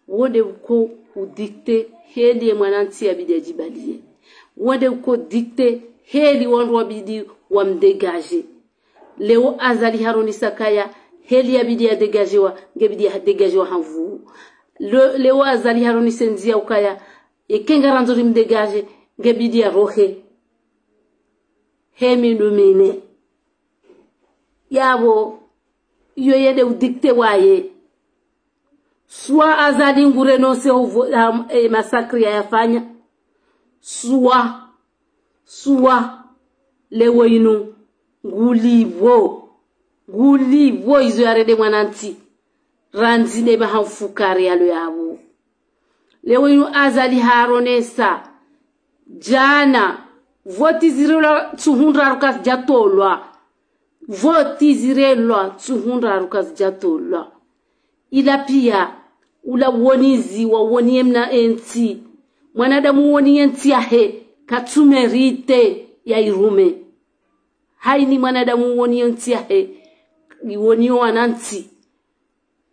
wo nde uko udicter heli ye mwanantsi yabidi yadjibaliye. Wo nde uko dicter heli wandru wabidi wamdégager. Leo Azali haronesa kaya, heli yabidi yadégagewa, ngebidi yadégagewa ha nvuu. Le-, leo Azali haronesa ndziya ukaya, eka ngarandzo rimdégager, ngebidi yarohe. He mindru mine. Yapvo, iyo ye nde udicter waye. Soit Azali ngu renoncer o vo-, am-, e massacre yayafanya. Soit, soit, leo inu, ngulipvo. Ngulipvo izo yarende mwanantsi. Randzi nde maha mfukare yalo yapvo. Leo inu Azali haronesa. Djana, voti zirelwa ntsuhu ndraru kazidjatolwa. Voti zirelwa ntsuhu ndraru kazidjatolwa. Ila piya, ula wonizi wa woniye mna entsi. Mwanadamu woniye ntsi yahe, katsu mériter ya irume. Hayini mwanadamu woniye ntsi yahe, woniye wanantsi.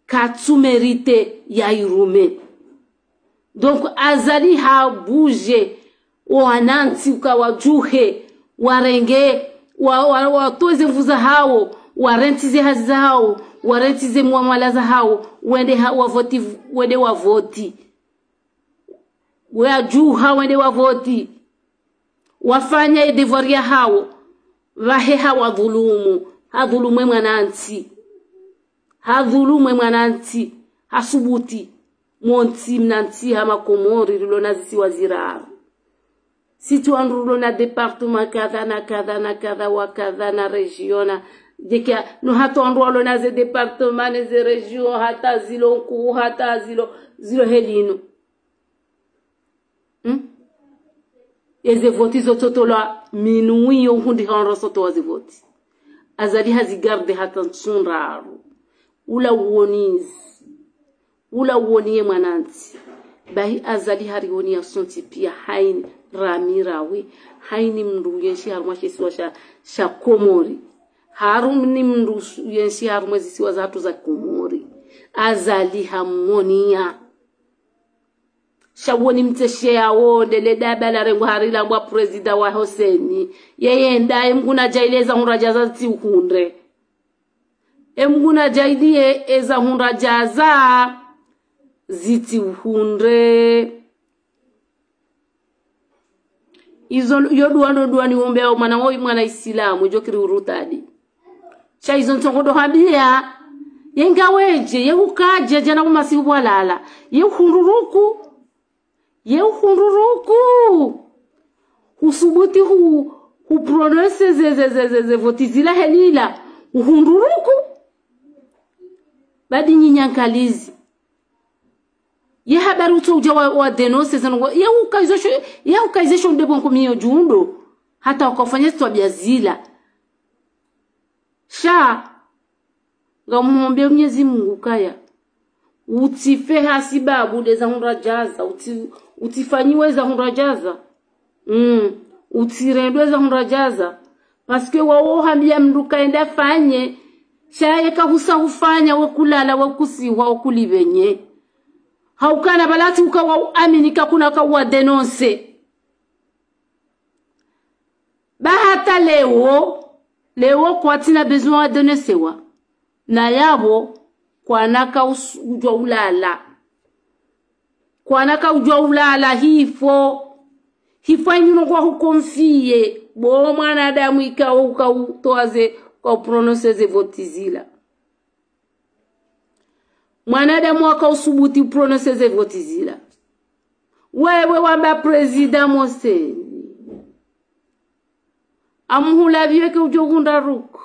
Katsu mériter ya irume. Donc, Azali ha bouger, o wanantsi uka wadjuhe, warenge, wa, wa, watowe ze nvu zahawo, warantsi ze hazi zahawo, warantsi ze muamala zahawo, wende ha, wavoti, wende wavoti. Wadjuha wende wavoti. Wafanya ye devoir yahawo, pvahe hawadhulumu, hadhulumu e mwanantsi. Hadhulumu e mwanantsi, hasubuti. Montsi mna ntsi hama Komori, rilo na zisiwa ziraru. Sisi wandru rilo na département kadha na kadha na kadha wa kadha na région na, djekia, no hata wandru walo na ze département ne ze région, hata zilo nkuu, hata zilo, zilo heli inu. Hmm? Eze voti zotsotolwa minuit yo uhundri ha wandru watsotowa ze voti. Azali hazigarder hata ntsu ndraru. Ula wonizi. Ula woniye mwanantsi. Bahi Azali hariwoniya sontsi piya hayini rami rawe. Hayini mndru yenshi harumwa she isiwa sha, sha Komori. Hayini mndru yenshi harumwa ze zisiwa zahatru za Komori. Azali hamwoniya. Sha woni mtseshe yawo, ndele daba larengwa hari lambwa prezida waho CENI. Yeye ndaye Mngu nadjaanlie eza hundra djaza zitsiuhundre. E Mngu nadjaanlie eza hundra djaza zitsiuhundre. Izo, yo dua ndo dua niombeao mwana woyi mwana Isilamu, djo kiri urutadi. Sha izo ntsongo ndo hambia, ye ngawe dje, ye hukaya dje, djana umasihu walala, ye uhundru ruku, ye uhundru ruku. Husubuti hu, hu prononcer ze, ze, ze, ze, ze voti zila helila, uhundru ruku. Badi nyi nyankalizi. Ye habari utso udja wa, wa dénoncer zanu ngo. Ye ukaizesho, ye ukaizesho ndebo nkomiyo djundo. Hata wakafanya zitwabia zila. Sha, ngamumombe Mwenyezi Mungu kaya. Utsife hasibabu ndeza hundra djaza, utsi, utsifanyiwe eza hundra djaza. Mm, utsirendwe eza hundra djaza. Parce que wawo hambia mndru kaenda fanye, sha ye kahusa hufanya, we kulala, we kusihwa, we kulibenye. Haukana balati uka wa uamini kakuna ka wa dénoncer. Ba hata leo, leo kwatsina besoin wa dénoncewa. Na yapvo, kwana ka us-, udjua ulala. Kwana ka udjua ulala hifo. Hifo inyu no kwa huconfier. Bo mwanadamu ikao uka utoaze, uka uprononcer ze voti zila. Mwanadamu waka usubuti uprononcer ze voti zila. Wewe wamba prezida moseni. Amuhula vyeke udjo hundra ruku.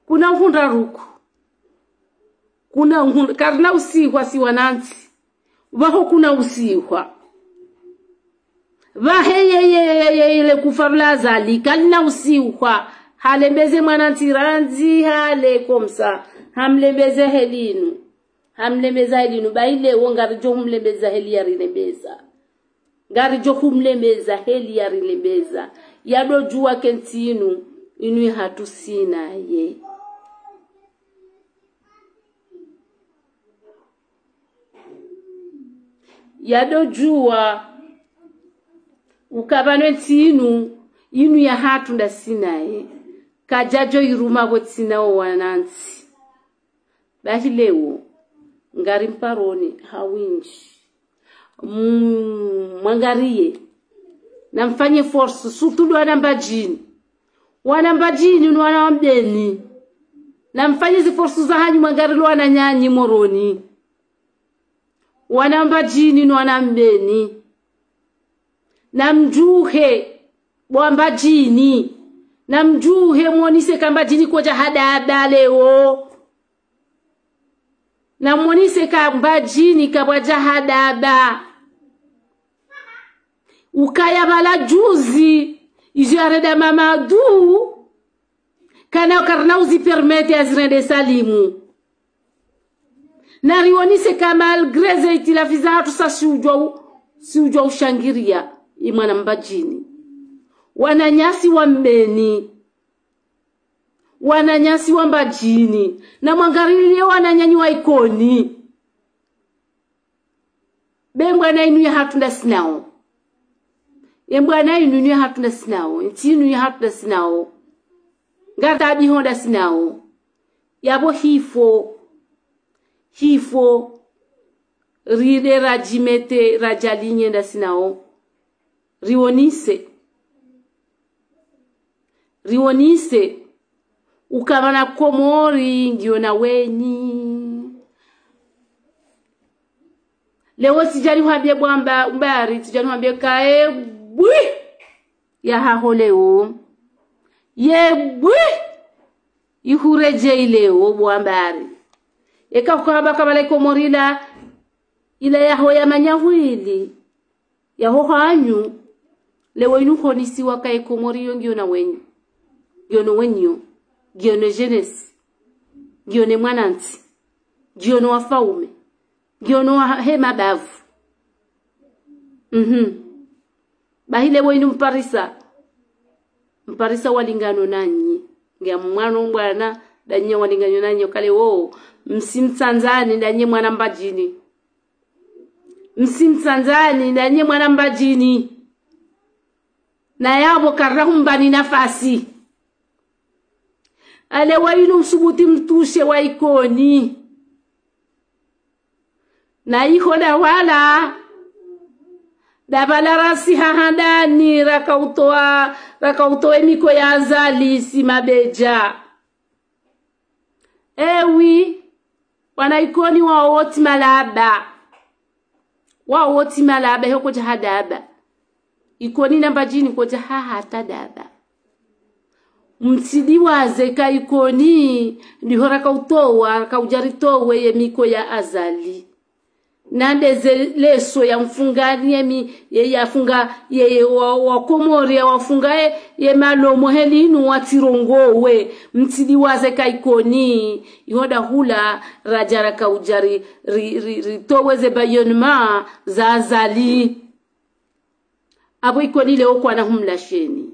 Kuna uhundra ruku. Kuna uhundra, karina usihwa si wanantsi. Pvaho kuna usihwa. Pvahe ye, ye, ye, ye, ile kufarula Azali, kalina usihwa. Halembeze mwanantsi randzi, hale komsa. Hamlembeze helinu. Hamlembeza helinu, ba ile wo ngaridjo humlembeza heli yarilembeza. Ngaridjo humlembeza heli yarilembeza. Yado djua ke ntsi inu, inu yahatru sinaye. Yado djua uka pvanu ntsi inu, inu yahatru nda sinaye. Kadjadjo iruma pvo tsina wo wanantsi. Bahi leo, ngari mparoni, ha windji. Mm, mwangariye. Na mfanye force, surtout ndo wana Mbadjini. Wana Mbadjini ni wana wa Mbeni. Na mfanye zi force za hanyu mwangarile wananyanyu Moroni. Wana Mbadjini ni wana Mbeni. Na mdjuhe, bo wa Mbadjini. Na mdjuhe mwonise ka Mbadjini kwadja hadada leo. Na mwonise ka Mbadjini kapvwadja hadada. Ukaya pvala juzi, izo yarenda Mamadu, kana karina uzi permettre yazirende Salimu. Na riwonise ka malgré ze itilafi zahatru sa si udjua u-, si udjua ushangiria, i mwana Mbadjini. Wananyasi wa Mbeni. Wananyasi wa Mbadjini. Na mwangarilie wananyanyu wa Ikoni. Be mbwana inu yahatru nda sinawo. Ye mbwana inu, inu yahatru nda sinawo. Ntsi inu yahatru nda sinawo. Ngaritabiho nda sinawo. Yapvo hifo. Hifo. Ride radjimete, radjalinye nda sinawo. Riwonise. Riwonise. Uka pvanu Komori ngiyo na wenyi. Leo tsidjani hwambie bwamba, umbari, tsidjani hwambie kae, bwi! Yahaho leo. Ye bwi! Ihuredjei leo, bwambari. Eka hukahamba kabala Ikomori la, ila yaho ya manyahwili. Yaho hanyu, leo inu honisiwa ka Ikomori yo ngiyo na wenyi. Ngiyo no wenyi yo. Ngiyo no jeunesse. Ngiyo ne mwanantsi. Ngiyo no wafaume. Ngiyo no wa he mabavu. Mhm. Bahi leo inu mparisa. Mparisa walingano nanyi. Ngiya mwano mbwana, nda nyi walingano nanyi, okale wo. Msimtsandzani, nda nyi mwana Mbadjini. Msi Mtsandzani, na nye mwana Mbadjini. Na yapvo karina humbani nafasi. Ale wa inu msubuti mtushe wa Ikoni. Na iho nda wala, nda pvala rasi ha handani, rakautowa, rakautowa emiko ya Azali si mabedja. Ewi, wana Ikoni wao wotsi malaba. Wao wotsi malaba, iho kodja ha daba. Ikoni na Mbadjini kodja ha hata daba. Mtsidiwaze ka Ikoni, ndiho rakautowa, rakaudja ritowe yemiko ya Azali. Na nde ze leso ya mfungani yemi, ye yafunga, ye, ye wa, wa Komori, ya wafunga ye, ye malomo heli inu watsirongowe. Mtsidiwaze ka Ikoni, iho nda hula, radja rakaudja ri, ri, ri, ritowe ze bâillonnement za Azali. Apvo Ikoni leo kwana humlasheni.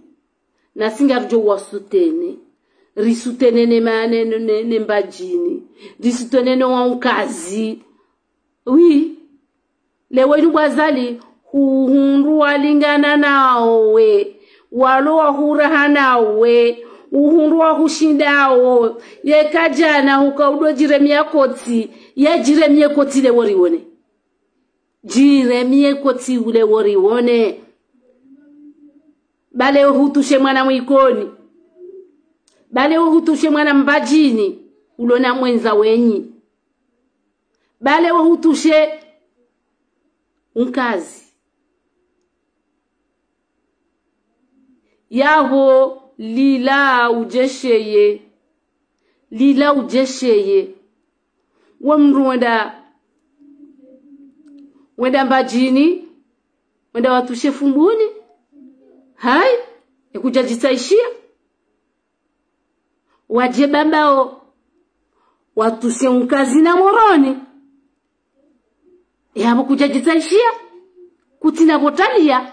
Na si ngaridjo wasoutenir. Risoutenir ne ma, ne, ne, ne, ne Mbadjini. Risoutenir ne wa Ukazi. Oui. Leo inu bo Azali, hu, hundru walingana nawe. Walo wahuraha nawe. Uhundru wahushinda wo. Yeka djana huka udo djiremia kotsi. Ya djiremie kotsi leo riwone. Djiremie kotsi ule wo riwone. Bale uhutushe mwana Mwikoni. Bale uhutushe mwana Mbadjini. Ulo na mwendza wenyi. Bale uhutushe Ukazi. Yapvo lila udjesheye. Lila udjesheye. Wo mndru wenda, wenda Mbadjini, wenda watushe Fumbuni. Hayi, ekudja djitsaishia. Wadje bambao, watushe Ukazi na Moroni. Yapvo kudja djitsaishia, kutsina pvo talia.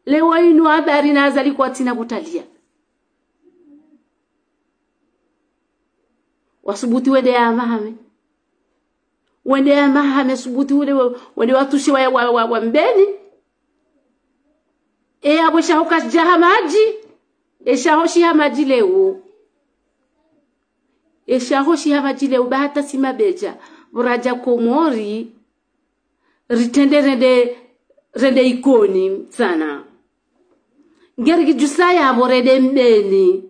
Leo inu habari na Azali kwatsina pvo talia. Wasubuti wende ya mahame. Wende ya mahame subuti wende, wende watushe wa, wa, wa, wa Mbeni. E yapvo eshaho kashidja ha madji. Eshaho shiha madji leo. Eshaho shiha madji leo, ba hata si mabedja. Pvo radja Komori, ritrende rende, rende Ikoni tsena. Ngeri kidjusa yapvo rende Mbeni.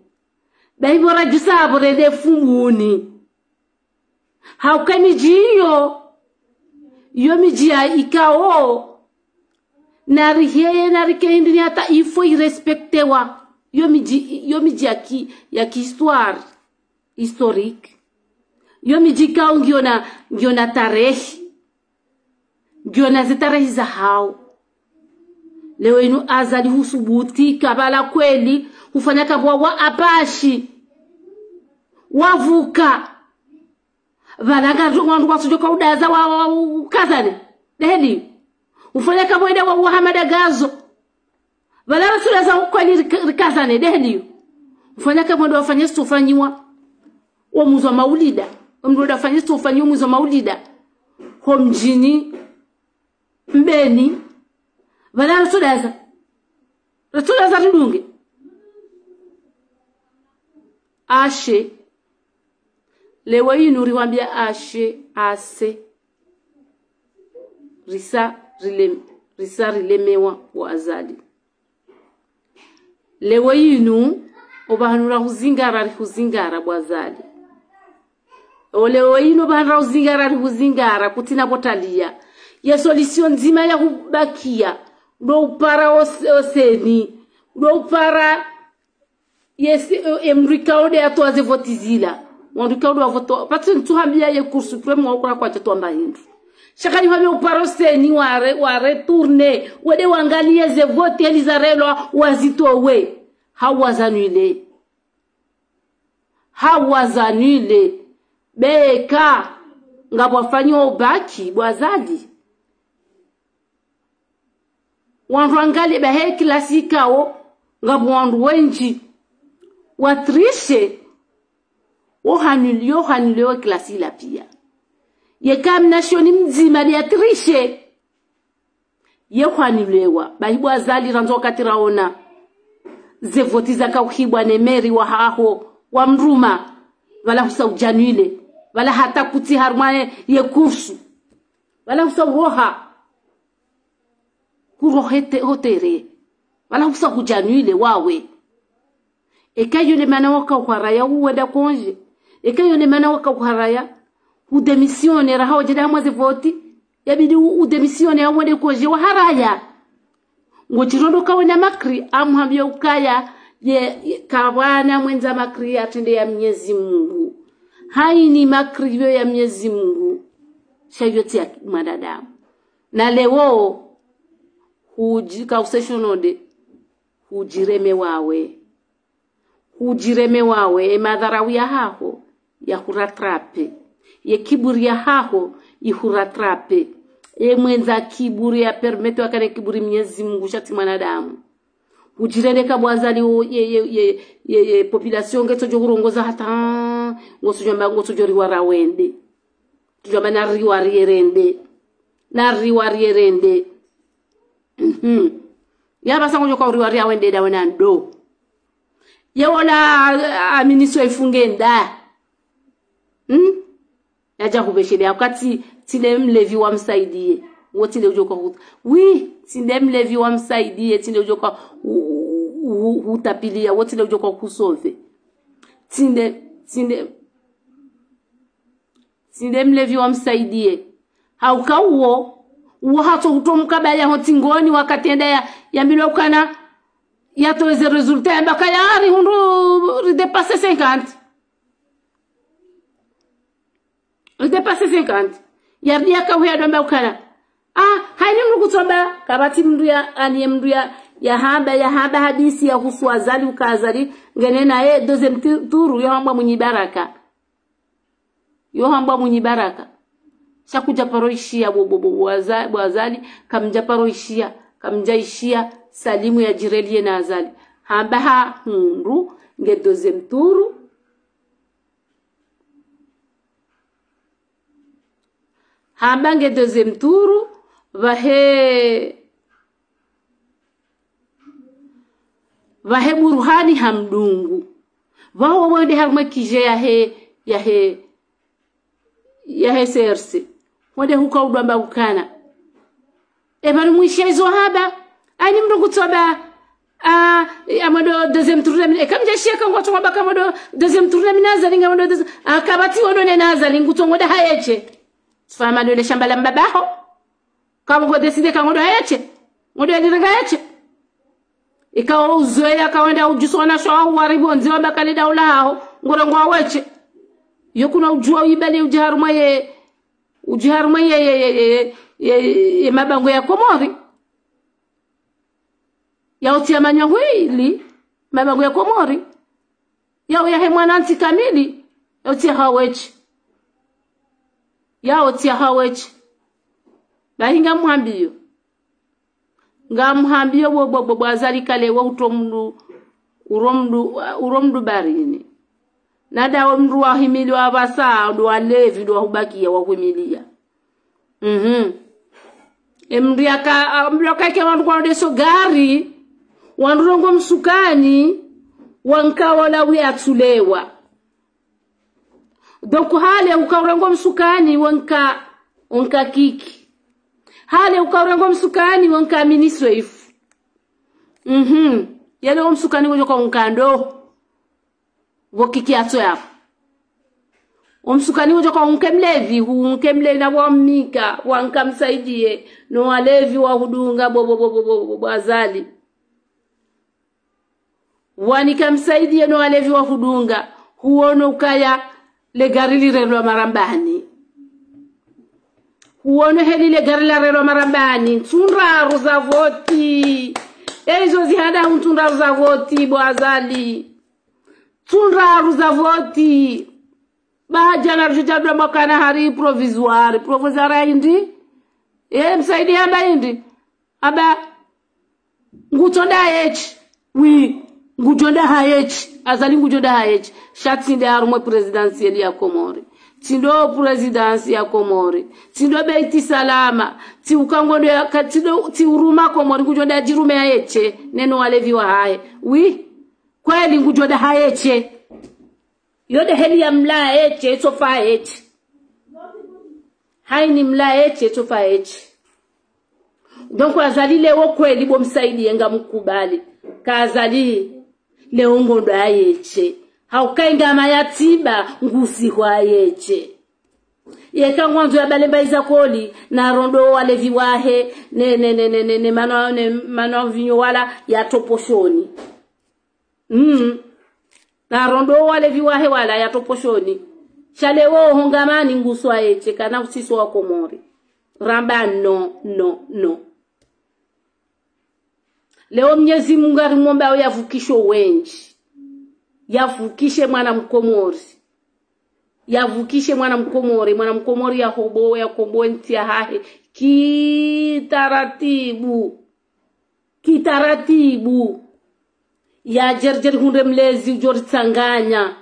Ba ipvo radjusa yapvo rende Fumbuni. Hauka emidji iyo, iyo midji ya ikao, na riheye, na rike hindri ni hata il faut irespectewa. Iyo midji, iyo midji ya ki, ya ki histoire, historique. Iyo midji ikao ngiyo na, ngiyo na tarehi. Ngiyo na ze tarehi zahao. Leo inu Azali husubuti, kabala kweli, hufanya kapvwa wa apashi. Wavuka. Pvala nga wandru wasudjo ka udaza wa, wa, ukazane. Ndeheli. Ufanya kapvwa ida wa, wa Hamada Gazo. Pvala rasula za ukweli rika, rikazane. Ndeheli. Ufanya kapvwa ndo wafanye sufanyiwa. Wo mwezi wa maulida. Wo mndru ndo wafanye sufanyiwa mwezi wa maulida. Ho mdjini. Mbeni. Pvala rasula za. Rasula za ridunge. Ashe. Leo inu riwambia ashe, ase. Risa rilem-, risa rilemewa bo Azali. Leo inu, opvahanu rahuzingara, rihuzingara bo Azali. O leo inu opvahanu rahuzingara, rihuzingara, kutsina pvo talia. Ye solution ndzima ya hubakia. Ndo upara o se-, o CENI. Ndo upara Yes, e, e, mndru ikao nde atowa ze voti zila. Wandru ikao nde wavoto. Pvatsi ntsuhambia ye Cour suprême wa ukura kwadja twamba hindru. Sha ka nihwambia upara o CENI ware, wa retourner. Wende wangaliye ze voti heli zarelwa wazitowe. Hau wazannuler. Hau wazannuler. Beka. Ngapvo wafanyiwa ubaki, bo Azali. Wandru wangaliye bahi ye klasi ikao, ngapvo wandru wendji. Wa tricher, wo hannul-, yo hannulé ye klasi ila pia. Yeka mna shoni mdzima nde ya tricher. Ye hwanilewa, bahi bo Azali randzi wakati raona. Ze voti zaka uhibwa ne meri wahaho, wamruma. Pvala husa ujanwile. Pvala hata kutsi harumwa ye, ye kursu. Pvala husa uroha. Hurohe te, hotere. Pvala husa hujanwile wawe. Eka yo ne mana waka uharaya uwenda konje. Eka yo ne mana waka uharaya. Udémissionner raha ujeda hamwa ze voti. Yabidi u, udémissionner ya uwende konje waharaya. Ngo chirondo kawe na makri, amuhambia ukaya, ye, ye, kapvwana mwendza makri ya trende ya Mnyezi Mungu. Haini makri yo ya Mnyezi Mungu. Sha yo tsi ya mwanadamu. Na leo, huji, ka useshonode, hujireme wawe. Hujireme wawe, e madharau yahaho, ya hurattrape. Ye kiburi yahaho, i hurattrape. E mwendza kiburi ya permettre wakane kiburi Mnyezi Mungu sha tsi mwanadamu. Hujirende ka bo Azali o, ye, ye, ye, ye, ye population ngetsojo hurongoza hata, ngosujamba, ngosujoriwa rawende. Tujamba na riwa rierende. Na riwa rierende. Mhm. Yapvasa ngojo ka uriwa riawende dawe na ndo. Ye wola, a, a, ministre ifunge nda. Hmm? Yaja hupveshele, wakati tsinde mlevi wa Msaidie. Wo tsinde ujo kwa hu-, oui, tsinde mlevi wa Msaidie, tsinde ujo kwa hu-, hu-, hu-, hutapilia, wo tsinde ujo kwa husove. Tsinde, tsinde, tsinde mlevi wa Msaidie. Hauka uwo, uwo hatso hutomuka baya ho tsingoni wakati enda ya, yambilwa ukana, yatowe ze résultat, yamba kaya hari hundru ridépassé cinquante. Ridépassé cinquante. Yardi yaka uhe yadwamba ukana. Ah, haini mndru kutsoba, kapvatsi mndru ya, ani ye mndru ya, yahamba, yahamba hadisi ya husu Azali uka Azali, ngena ye deuxième tu-, tour, yo hambwa Mwinyi Baraka. Yo hambwa Mwinyi Baraka. Sha kuja paro ishiya bo, bo, bo, bo Aza-, bo Azali, kamja paro ishiya, kamja ishiya, Salimu ya jireliye na Azali. Hamba ha hundru, nge deuxième tour. Hamba nge deuxième tour, pvahe, pvahe Buruhani hamdungu. Pvaho wende harumwa kije yahe, yahe, yahe C R C. Wende huka udwamba ukana. Epvanu mwishe izo hamba. Ani mndru kutsoba. Ah, e, amwendo deuxième tour na mi-, eka mjeshe ka ngotso wamba ka mwendo deuxième tour na mi na Azali ngamwendo deuxi-, ah, kapvatsi wondo ne na Azali ngutsongo da hayeche. Tsifama ndo le shamba la mbabaho. Ka ngo décidé ka ngondo hayeche. Ngondo yalirenga yeche. Ika uzoeya ka wenda ujuso wana shwa wahu waribu onzi wamba kale daula haho. Ngorongo waweche. Yo kuna ujua uibali uji harumwa ye, uji harumwa ye, ye, ye, ye, ye, ye mabango ya Komori. Ya utia manya hwili, mabango ya Komori. Ya uyahe mwanantsi kamili, ya utia haweche. Ya utia haweche. Bahi ngamhambiyo. Ngamhambiyo bo, bo, bo, bo Azali kale wo uto mndru, uro mndru, uro mndru barini. Nada wo mndru wahimili wa pvasa, ndo walevi, ndo wahubakia, wahwimiliya. Mhm. Emndru yaka, a, mndru yaka ike wandru kwa ndeso gari, wandru rongo msukani, wanka wola wi atsulewa. Donc, hale uka urongo msukani, wanka, wanka kiki. Hale uka urongo msukani, wanka ministre ifu. Mhm. Yale wo msukani wojo kwa unkando. Wo kiki atso yapvo. Omsukani wojo kwa unke mlevi, hu unke mlevi na wamnika, wanka Msaidie, no walevi wahudunga bo, bo, bo Azali. Wanika Msaidie no walevi wahudunga, huono ukaya le gari lirelwa Marambani. Huono heli le gari larelwa Marambani, ntsu ndraru za voti. Eizo zihanda hu ntsu ndraru za voti, bo Azali. Ntsu ndraru za voti. Ba jana rujuja dwa mwakana hari provisoire. Provisoire hindri? E, Msaidie hamba hindri? Hamba, ngutsonda hayeche. Oui, ngutsonda hayeche. Azali ngutsonda hayeche. Sha tsinde harumwa présidentielle ya Komori. Tsi ndo présidence ya Komori. Tsi ndo Beit Salama. Tsi uka ngondo ya ka-, tsi ndo, tsi uruma Komori, ngudjo nda djirume ya yeshe, neno walevi wahahe. Oui. Kweli ngudjo nda ha yeshe. Yo nde heli ya mla yeshe, itsofa yeshe. Haini mla yeshe, itsofa yeshe. Donc, Azali leo kweli bo msaidiye ngamkubali. Ka Azali leo ngondo ya yeshe. Hauka inga ma yatiba ngusi hwa yeshe. Yeka ngwandzo ya bale mba iza koli, na rondo walevi wahe, ne, ne, ne, ne, ne, ne, mano, ne, mano vinyo wala ya toposhoni. Mm. Na rondo walevi wahe wala ya toposhoni. Sha leo hongamani ngusi wa yeshe, kana usiso wa Komori. Ramba no, no, no. Leo Mnyezi Mungu arimomba yavukishe wendji. Yavukishe mwana Mkomori. Yavukishe mwana Mkomori. Mwana Mkomori ya hobo, ya kombo ntsi yahahe. Kitaratibu. Kitaratibu. Ya djeri djeri hundre mlezi udjo ritsanganya.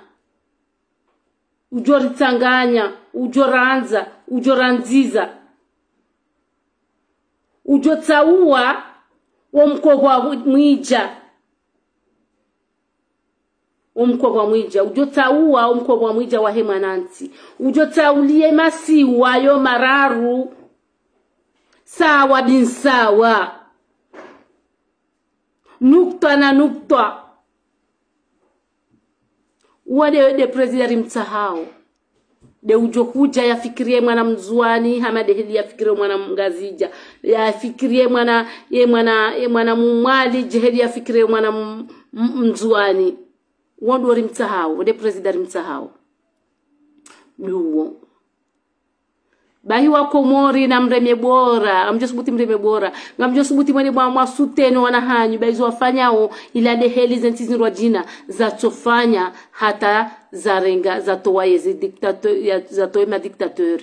Udjo ritsanganya, udjo randza, udjo randziza. Udjo tsauwa wo mkohwa mwidja. Wo mkohwa mwidja. Udjo tsauwa wo mkohwa mwidja wahe mwanantsi. Udjo tsauliye masiwa yo mararu. Sawa bin sawa. Nukta na nukta. Uwo nde, nde président rimtsahao. Nde udjo hudja yafikiriye mwana Mndzuwani, hama nde heli yafikiriye mwana Mngazidja. Yafikiriye mwana, ye mwana, ye mwana Mmwali, dje heli yafikiriye mwana M-, M-, Mndzuwani. Uwo ndo rimtsahao, nde président rimtsahao. Nduwo. Bahi wa Komori namreme bora, ngamdjo subuti mreme bora. Ngamdjo subuti mwende mwa, mwa soutenir wana hanyu, bahi zo wafanyao, ila nde heli ze ntsi zindrwadjina, zatsofanya, hata zarenga, zatowa yeze dictateur, ya, zatowe ma dictateur.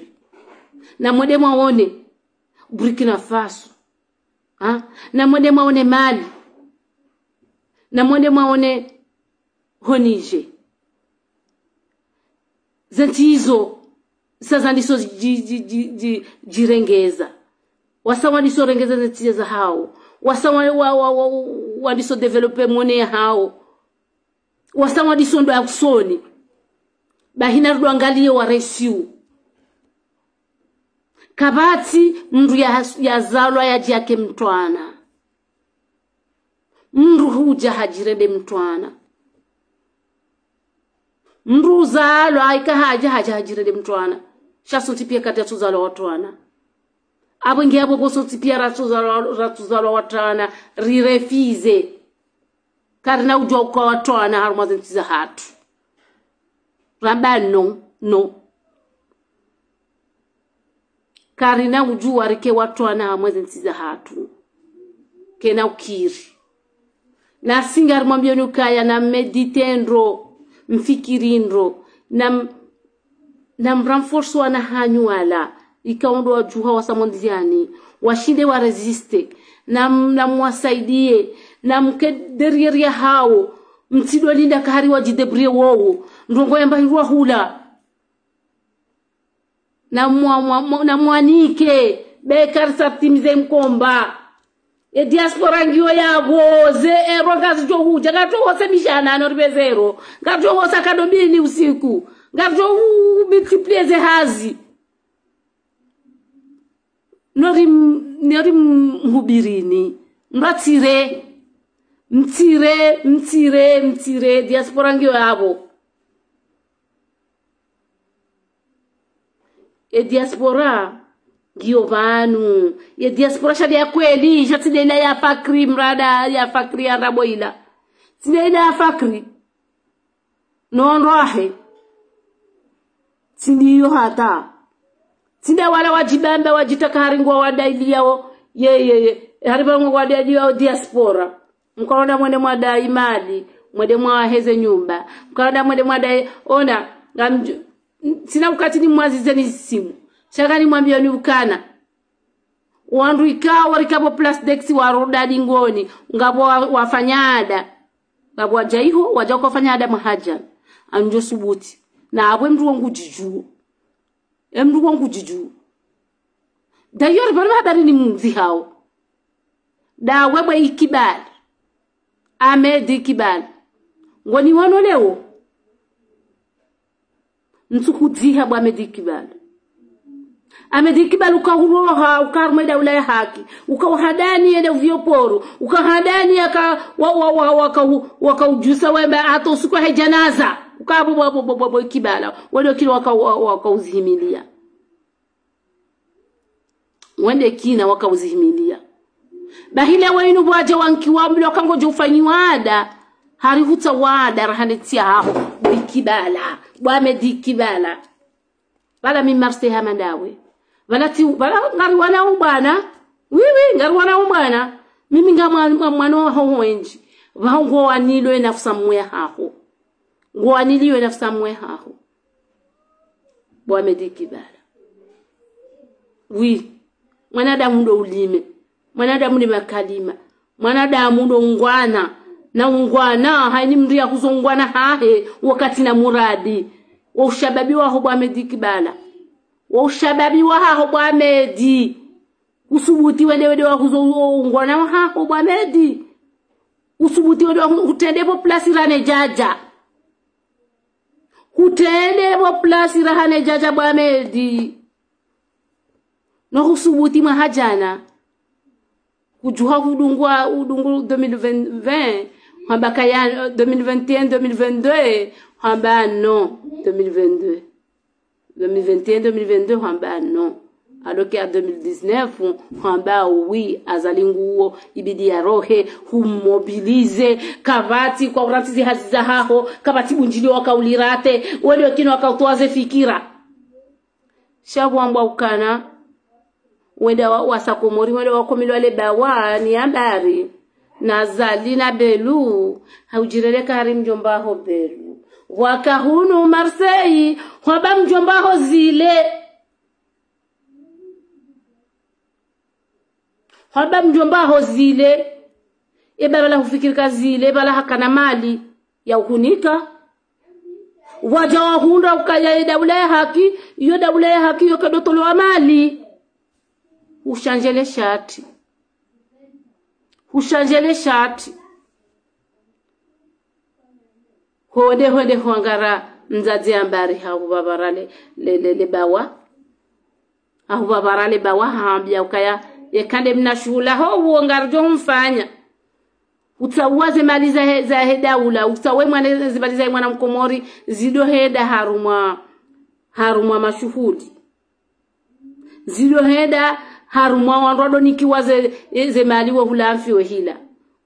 Na mwende mwaone, Burkina Faso. Ha? Na mwende mwaone Mali. Na mwende mwaone ho Niger. Ze ntsi izo, sa zandiso dji-, dji-, dji-, dji-, djirengeza. Wasa wandiso rengeza ze ntsi zahao. Wasa wa-, wa-, wa-, wa-, wandiso développer monnaie yahao. Wasa wandiso ndo ya usoni. Bahi na rudwangaliye wa resiu. Kapvatsi mndru ya, yazalwa yadje yake mtwana. Mndru hudja hadjirende mtwana. Mndru uzalwa, ika hadja, hadja hadjirende mtwana. Sha sontsi piya kati yatsuzalwa watwana. Apvo nge apvo pvo sontsi piya ratsuzalwa, ratsuzalwa watwana, rirefize. Karina udjuwa uka watwana harumwa ze ntsi zahatru. Ramba no, no. Karina udjuwa rike watwana harumwa ze ntsi zahatru. Kena ukiri. Nasi ngarimwambiyoni ukaya na méditer ndro, mfikiri ndro, na m-, na mrenforcer wana hanyu wala, ikao ndo wadjuha wasa mo ndziani, washinde wa résister, na m-, na mwasaidiye, na mke derrière yahao, mtsido linda kahari wadjidébrouiller wowo, ndrongo yamba hirwa hula. Na mwa-, mwa-, mwa-, na mwanike, be karisa timize mkomba. E diaspora ngiyo yapvo, ze ero ngazidjo hudja, ngaridjo hose mishana no ribe zero. Ngaridjo hosa kado mbili usiku. Ngaridjo u-, multiplier ze hazi. Nori m-, nori mhubirini. Mbatsire. Mtsire, mtsire, mtsire. Diaspora ngiyo yapvo. E diaspora ngiyo pvanu. Ye diaspora sha nde ya kweli, sha tsi nde ila ya Fakri, mrada ya Fakri ya ndrabo ila. Tsi nde ila ya Fakri. No ndrwahe. Tsi ndiyo hata. Tsi nde wala wadjibamba, wadjitaka hari ngwa wadailiyawo. Ye, ye, ye. Hari pvanu ngwa wadailiyawo diaspora. Mkaona mwende mwadayi mali, mwende mwaheze nyumba. Mkaona mwende mwadayi, ona, ngamdjo-, tsina wakati nimwazizeni simu. Sha ngamwambiyoni ukana. Wandru ikao warikapvo place d'ex waroda dingoni, ngapvo wa-, wafanya ada. Ngapvo wadja iho, wadja kwafanya ada mahadja. Ngamdjo subuti. Na apvo mndru wangu djidjuo. Emndru wangu djidju. D'ailleurs, pvanu habari ni mdzi hawo. Ndawe bwa Ikibala. Ahmed Ikibala. Ngoni wono leo. Ntsukudziha bwa Ahmed Ikibala. Ahmed Ikibala ukahuroha, uka harumwa daula ya haki. Ukawahadani yende uvio poro. Ukahadani yaka, wa, wa, wa, waka, wakaudjusa wemba hata usiku wa janaza. Uka bwa, bwa, bwa, bwa, bwa, bwa Ikibala. Wale wakili waka, wa, wakauzihimilia. Wende kina wakauzihimilia. Bahi leo inu bwaja wanki wambilwa ka ngodjo ufanyiwa ada. Hari hutsa wada rahane tsi haho. Bwa Ikibala. Bwa Ahmed Ikibala. Pvala mi Marseille hama ndawe. Pvala ti, pvala ngari wana ubwana. Oui, oui, ngari wana ubwana. Mimi nga mwa-, mwa-, mwana wa hoho enji. Pvaho ngo wanilwe nafsi mwe haho. Ngo wanilwe nafsi mwe haho. Bwa Ahmed Ikibala. Oui. Mwanadamu ndo ulime. Mwanadamu ni makalima. Mwanadamu ndo ungwana. Na ungwana, haini mndru ya huzo ungwana hahe, wakati na muradi. Wa ushababi waho bwa Ahmed Ikibala. Wa ushababi waho bwa Ahmed. Usubuti wende wende wa huzo u-, ungwana waho bwa Ahmed. Usubuti wende wa hu-, hutrende pvo plasi rahane djadja. Hutrende pvo plasi rahane djadja bwa Ahmed. No husubuti mwaha jana. Kudjuha hudungwa, hudungu deux mille vingt, hwamba kaya, deux mille vingt et un, deux mille vingt-deux, hwamba non, deux mille vingt-deux. Deux mille vingt et un, deux mille vingt-deux, hwamba non. Alors qu'à deux mille dix-neuf, hwamba oui, Azali nguwo, ibidi ya rohe, humobilize, kapvatsi, kwa urantizi hazi za haho, kapvatsi bunjili waka ulirate, wende wakino waka utowa ze fikira. Sha hwambwa ukana, wenda wa, wasa Komori, wenda wakomilwa le bawa, ni ambari. Na Azali na Belu, haujirele kari mdjomba ho Belu. Waka hunu Marseille, hwamba mdjomba ho zile. Hwamba mdjomba ho zile. Eba pvala hufikiri ka zile, pvala hakana mali ya uhunika. Waja wahundra ukaya ye daula ya haki, iyo daula ya haki iyo kado tolwa mali. Ushandjele shati. Ushandjele shati. Honde, honde, hwangara mdzadze ambari hahupvapvara le, le, le, le bawa. Hahupvapvara le bawa hambia ukaya, yeka nde mna shuhula ho uwo ngaridjo humfanya. Utsawa ze mali za he, za he daula, utsawe mwana, ze mali za he mwana mkomori, zido henda harumwa, harumwa mashuhuli. Zido henda harumwa wandru wadonikiwa ze, ze mali wahula amfi wehila.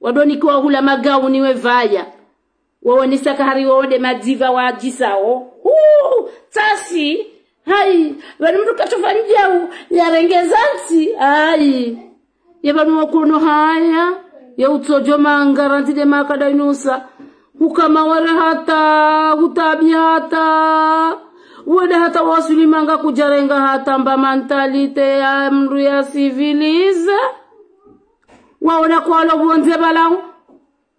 Wadonikiwa hula magauni wevaya. Wawo ni saka hari wawo nde madziva wadjisao. Huu, tsasi. Hayi, pvanu mndru katsofanya djau, yarenge zantsi. Hayi. Ye pvanu wakono haya. Ye utsodjo manga randzi nde maka dainusa. Hukama ware hata, hutabi hata. Wende hata wasuli manga kudjarenga hata mba mentalité ya mndru ya civilisé. Waona kwalo pvondze pvala.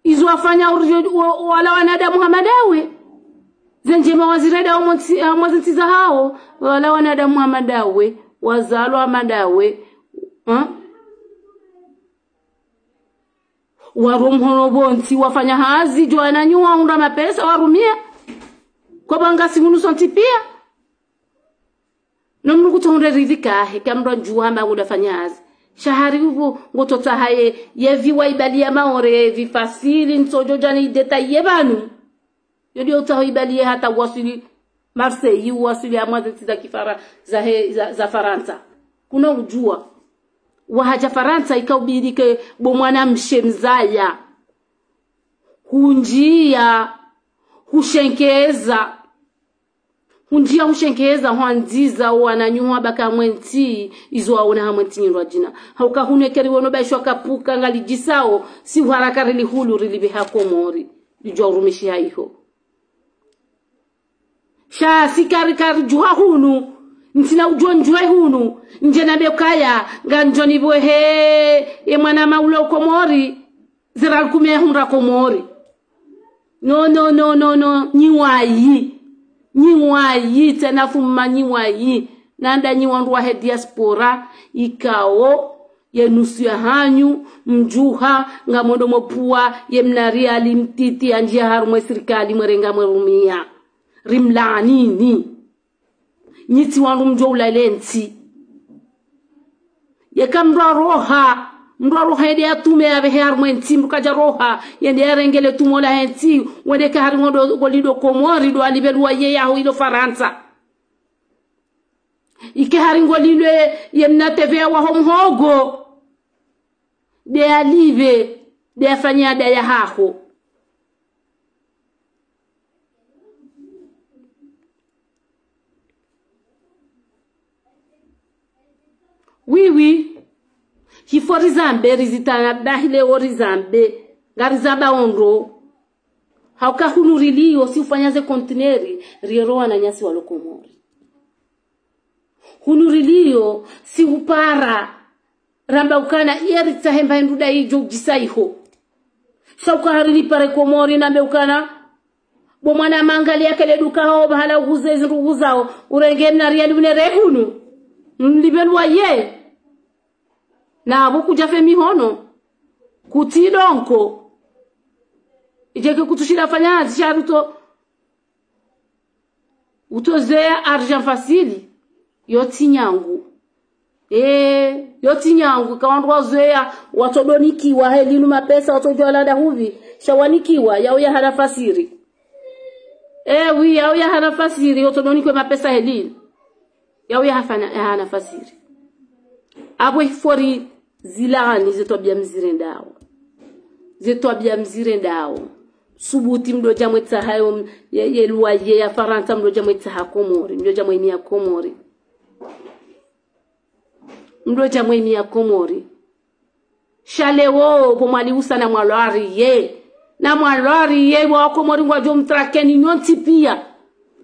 Izo wafanya uri, wa, wala wanadamu hama ndawe. Ze ndjema wazirenda omo ntsi, omo zintsi za hawo. Wala wanadamu hama ndawe. Wazalwa hama ndawe. Ha? Waro mhono pvontsi wafanya hazi, djo wananyu wahundra mapesa warumia. Kwapvanga si hunu sontsi pia. No mndru kutsohundre ridhika he, ka mndru andjuwa hamba ngudjofanya hazi. Sha hari upvo, ngotsotsaha ye, ye viwa ibali ya Maore, ye vifasili, ntsodjo djani ideta ye pvanu. Yo ndiyo utsaho ibali ye hata uwasili Marseille, uwasili amwa zentsi za kifara, za he, za, za Farantsa. Kuna udjuwa. Wahaja Farantsa ika ubidi ke bo mwana mshe mzaya. Hundjiya, hushenkeza. Hundjiya hushenkeza, hwandziza, wananyu hwabaka mwentsi, izo waona ha mwentsi nyindrwadjina. Hauka hunu ekeri wono baishwa kapuka ngalidjisao, si uharaka rili hulu rili pveha Komori. Lidjwa urumishiha iho. Sha si kari kari djuha hunu, ntsina udjo ndjuwe hunu, ndje nambe ukaya, ngandjo nipvwehe, ye mwana maula uKomori, zira lukume hundra Komori. No, no, no, no, no, nyi wayi. Nyi wayi, tsena fuma nyi wayi. Na ndanyi wandru wahe diaspora, ikao ye nusu yahanyu mdjuha, ngamwendo mopvua ye mna riali mtiti yandjia harumwa ye sirikali mwerenga mwerumia. Rimlaanini. Nyi tsi wandru mdjo ulawa le ntsi. Yeka mndru aroha, mndru aroha yende yatume yapvehe harumwa ye ntsi, mndru kadja roha yende yarenge le tumo lahe ntsi, wende ke hari ngo lido Komori, ndo alipve loyer yaho ilo Farantsa. Ike hari ngo lilwe ye mna T V A waho mhogo, nde yalipve, nde yafanye ada yahaho. Oui, oui. Hifo rizambe, rizitana bahi leo rizambe. Ngarizamba ondro. Hauka hunu rilio, si ufanya ze kontineri, riero wananyasi walo Komori. Hunu rilio, si upara, ramba ukana, iye ritsahe mba hindru nda idjo udjisa iho. Sha uka hari nipare Komori nambe ukana, bo mwana mangalia kele duka ho, bahala uhuze zindru uhuzao, urenge mna riali une rehunu. Mlipve loyer. Na apvo kudja fe mihono. Kutsi donko. Idjeke kutsu shila fanya hazi sha ruto. Uto zeya argent facile. Yo tsi nyangu. Eh, yo tsi nyangu. Ka wandru wazeya, watso donikiwa he linu mapesa, watso djuwa landa hupvi. Sha wanikiwa, yao yahana fasiri. Eh, oui, yao yahana fasiri, watso donikwe mapesa he linu. Yao yahafana, yahana fasiri. Apvo hifo ri zilaani ze twabia mzirendao. Ze twabia mzirendao. Subuti mdodja mwetsaha yo, ye, ye loyer ya Farantsa mdodja mwetsaha Komori, mdodja mweimia Komori. Mdodja mweimia Komori. Sha leo, pvo mwaliusa na mwalwari ye. Na mwalwari ye, wa Komori ngwadjo mtrakeni nyontsi pia.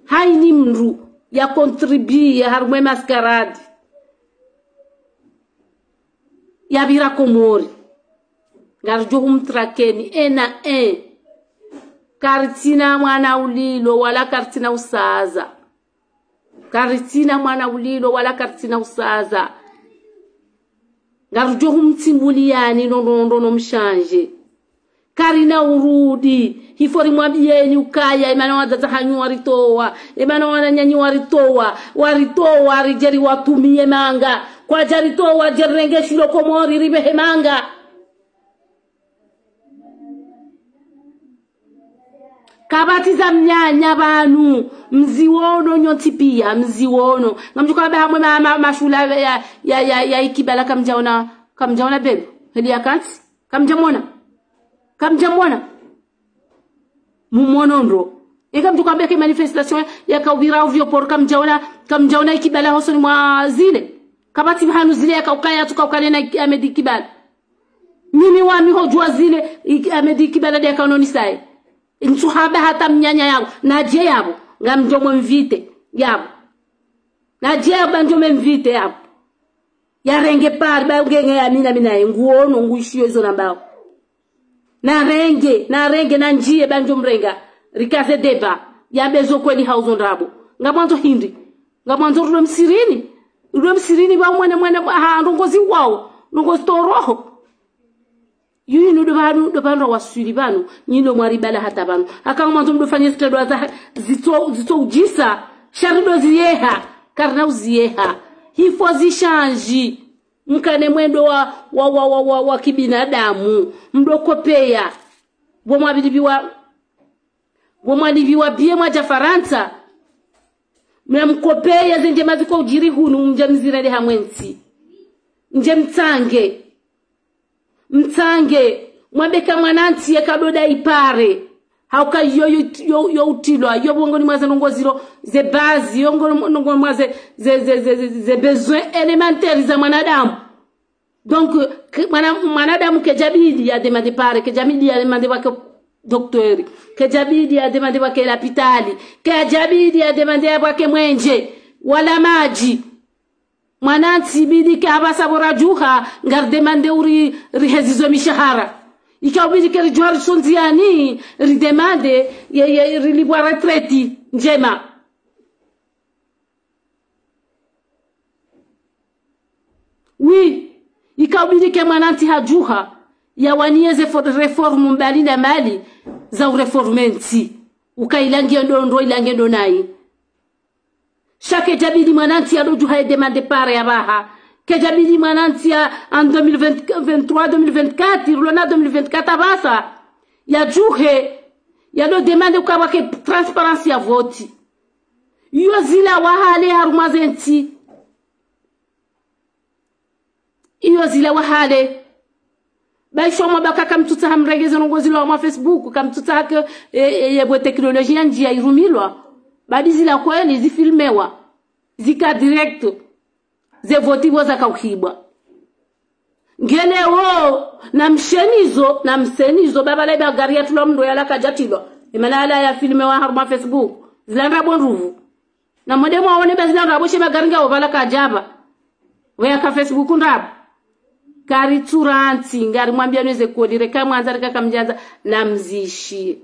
Haini mndru ya contribuer harumwa ye mascarade. Yapvira Komori. Ngaridjo humtrakeni, un à un. Karitsina mwana ulilo, wala karitsina usaza. Karitsina mwana ulilo, wala karitsina usaza. Ngarudjo humtsimbuliyani no, no, no, no mshanje. Karina urudi, hifo rimwambiyeni ukaya, emana wadzadze hanyu waritowa, emana wananyanyu waritowa, waritowa, ridje riwatumiye manga. Kwadja ritowa, dje rirenge shilo Komori, ripvehe manga. Kapvatsi za mnyanya pvanu, mziwono nyontsi piya, mziwono. Ngamdjuka pvaha mwe ma, ma, mashula ya, ya, ya, ya ikibala kamdjaona, kamdjaona bebe, heli ya kantsi, kamdjamwona. Kamdjamwona. Mumwono ndro. Eka mdjuka pveke manifestation yakaupvira ovyo pori kamdjaona, kamdjaona ikibala hosoni mwa zile. Kapvatsi pvahanu zile yakaukaya, tukaukane na iki, Ahmed Ikibala. Mimi wami hodjuwa zile, iki, Ahmed Ikibala nde yakaononisaye. Ntsuhamba hata mnyanya yapvo. Nadje yapvo. Ngamdjo mwe mvite. Yapvo. Nadje yapvo, ngamdjo mwe mvite yapvo. Yarenge pare, ba ungenge ya mina, mina ye. Nguono, nguishiyo izo nambao. Narenge, narenge, nandjiye, ba ndjo mrenga. Rikaze débat. Yambe zo kweli hau zo ndrabo. Ngamwandzo hindri. Ngamwandzo rudwe msirini. Rudwe msirini, ba mwene, mwene, ha, ndrongozi wao. Ndrongozi toroho. Yuyu nu ndo pvanu, ndo pvanu waswili pvanu, nyi ndo mwaribala hata pvanu. Haka ngamwandzo mdofanye zitrendwa za, zitso, zitso udjisa, sha ri ndo ziyeha, karina uziyeha. Hifo zishandji, mkane mwendo wa, wa, wa, wa, wa, wa kibinadamu, mdo kopeya, pvo mwabilipviwa, pvo mwalipviwa biye mwadja Farantsa, mna mkopeya ze ndjema ziko udjiri hunu, mdje mzirende hamwe ntsi. Mdje mtsange. Mtsange, mwambe ka mwanantsi yeka ndo nda ipare. Hauka yo, yo, yo, yo utilwa, yo pvongoni mwa ze ndrongo zilo, ze bazi, yo ngo, ngo mwa ze, ze, ze, ze, ze, ze besoins élémentaires za mwanadamu. Donc, ke, mwana, mwanadamu kedjabidi ya demande pare, kedjabidi ya demande pvwake docteur, kedjabidi ya demande pvwake lapitali, kedjabidi ya demande ya pvwake mwenje, wala madji. Mwanantsi bidi ke apvasa pvo radjuha, ngaridemande uri rihezizo mishahara. Ika ubidi ke ridjuha risondziyani, ridemande, ye, ye, rilipvwa retraite ndjema. Oui, ika ubidi ke mwanantsi hadjuha, yawaniye ze fo-, réforme mbali na mbali za uréformer ntsi. Uka ila ngiyo ndo ndro, ila ngiyo ndo nayi. Sha kedjabidi mwanantsi yadodjuha ye demande part ya pvaha. Kedjabidi mwanantsi ya en deux mille vingt, vingt-trois, deux mille vingt-quatre, irulona deux mille vingt-quatre apvasa. Yadjuhe, yado demande uka pvwake transparence ya vote. Iyo zilawa hale harumwa ze ntsi. Iyo zilawa hale. Ba isho mwa baka kamtsutsaha mrenge ze ndrongo zilawa mwa Facebook, kamtsutsaha ke, e, e, ye bwe teknolojia ndjiya irumilwa. Badi zila kweli zifilmewa. Zika direct. Ze vote pvo zaka uhibwa. Ngele wo, na mshenizo, na msenizo, baba la iba gari ya tulwa mndru yala kadjatilwa. Imana yala ya filmewa harumwa Facebook. Zila ndrabo ndruvu. Na mwende mwaone ba zila ndrabo she magari ngawo pvala kadjapva. Weya ka Facebook ndrabo. Kari tsurantsi, ngari mwambia nweze kodi, reka mwandza, reka kamdjandza, na mzishiye.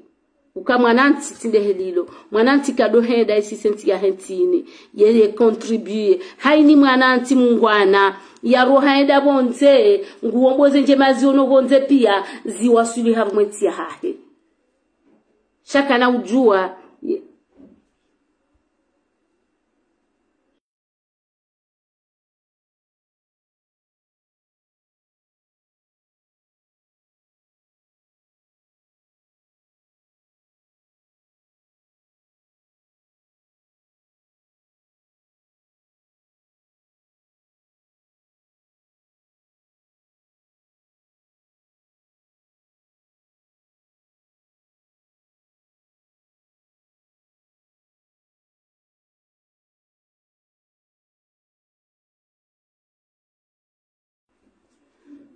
Uka mwanantsi tsi ndehe lilo. Mwanantsi kado henda isi senti yahe ntsini. Ye, ye contribuer. Haini mwanantsi mungwana. Yaro henda pvondze, nguo mboze ndjema ziono pvondze pia, ziwaswili harumwe ntsi yahahe. Sha kana udjua, ye,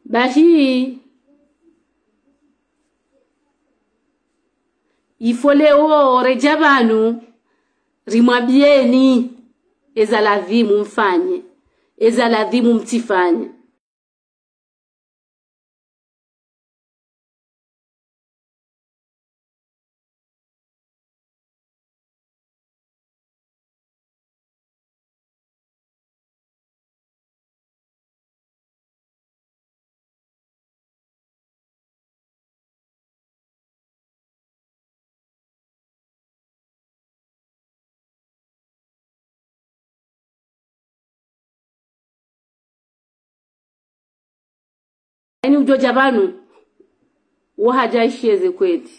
Bahi, il faut leo redja pvanu, rimwambieni, eza ladhimu mfanye, eza ladhimu mtsifanye. Yaani udjo dja pvanu, wo hadja isheze kweli.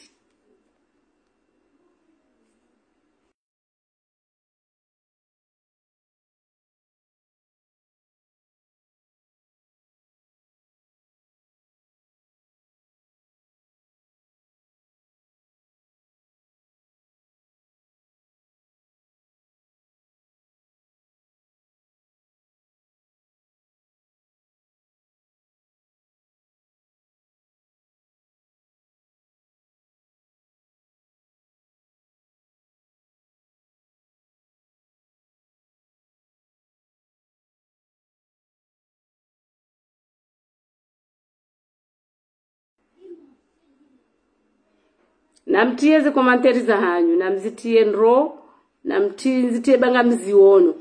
Namtriye ze commentaires zahanyu, namzitriye ndro, namtriye, nzitriye ba ngamziono.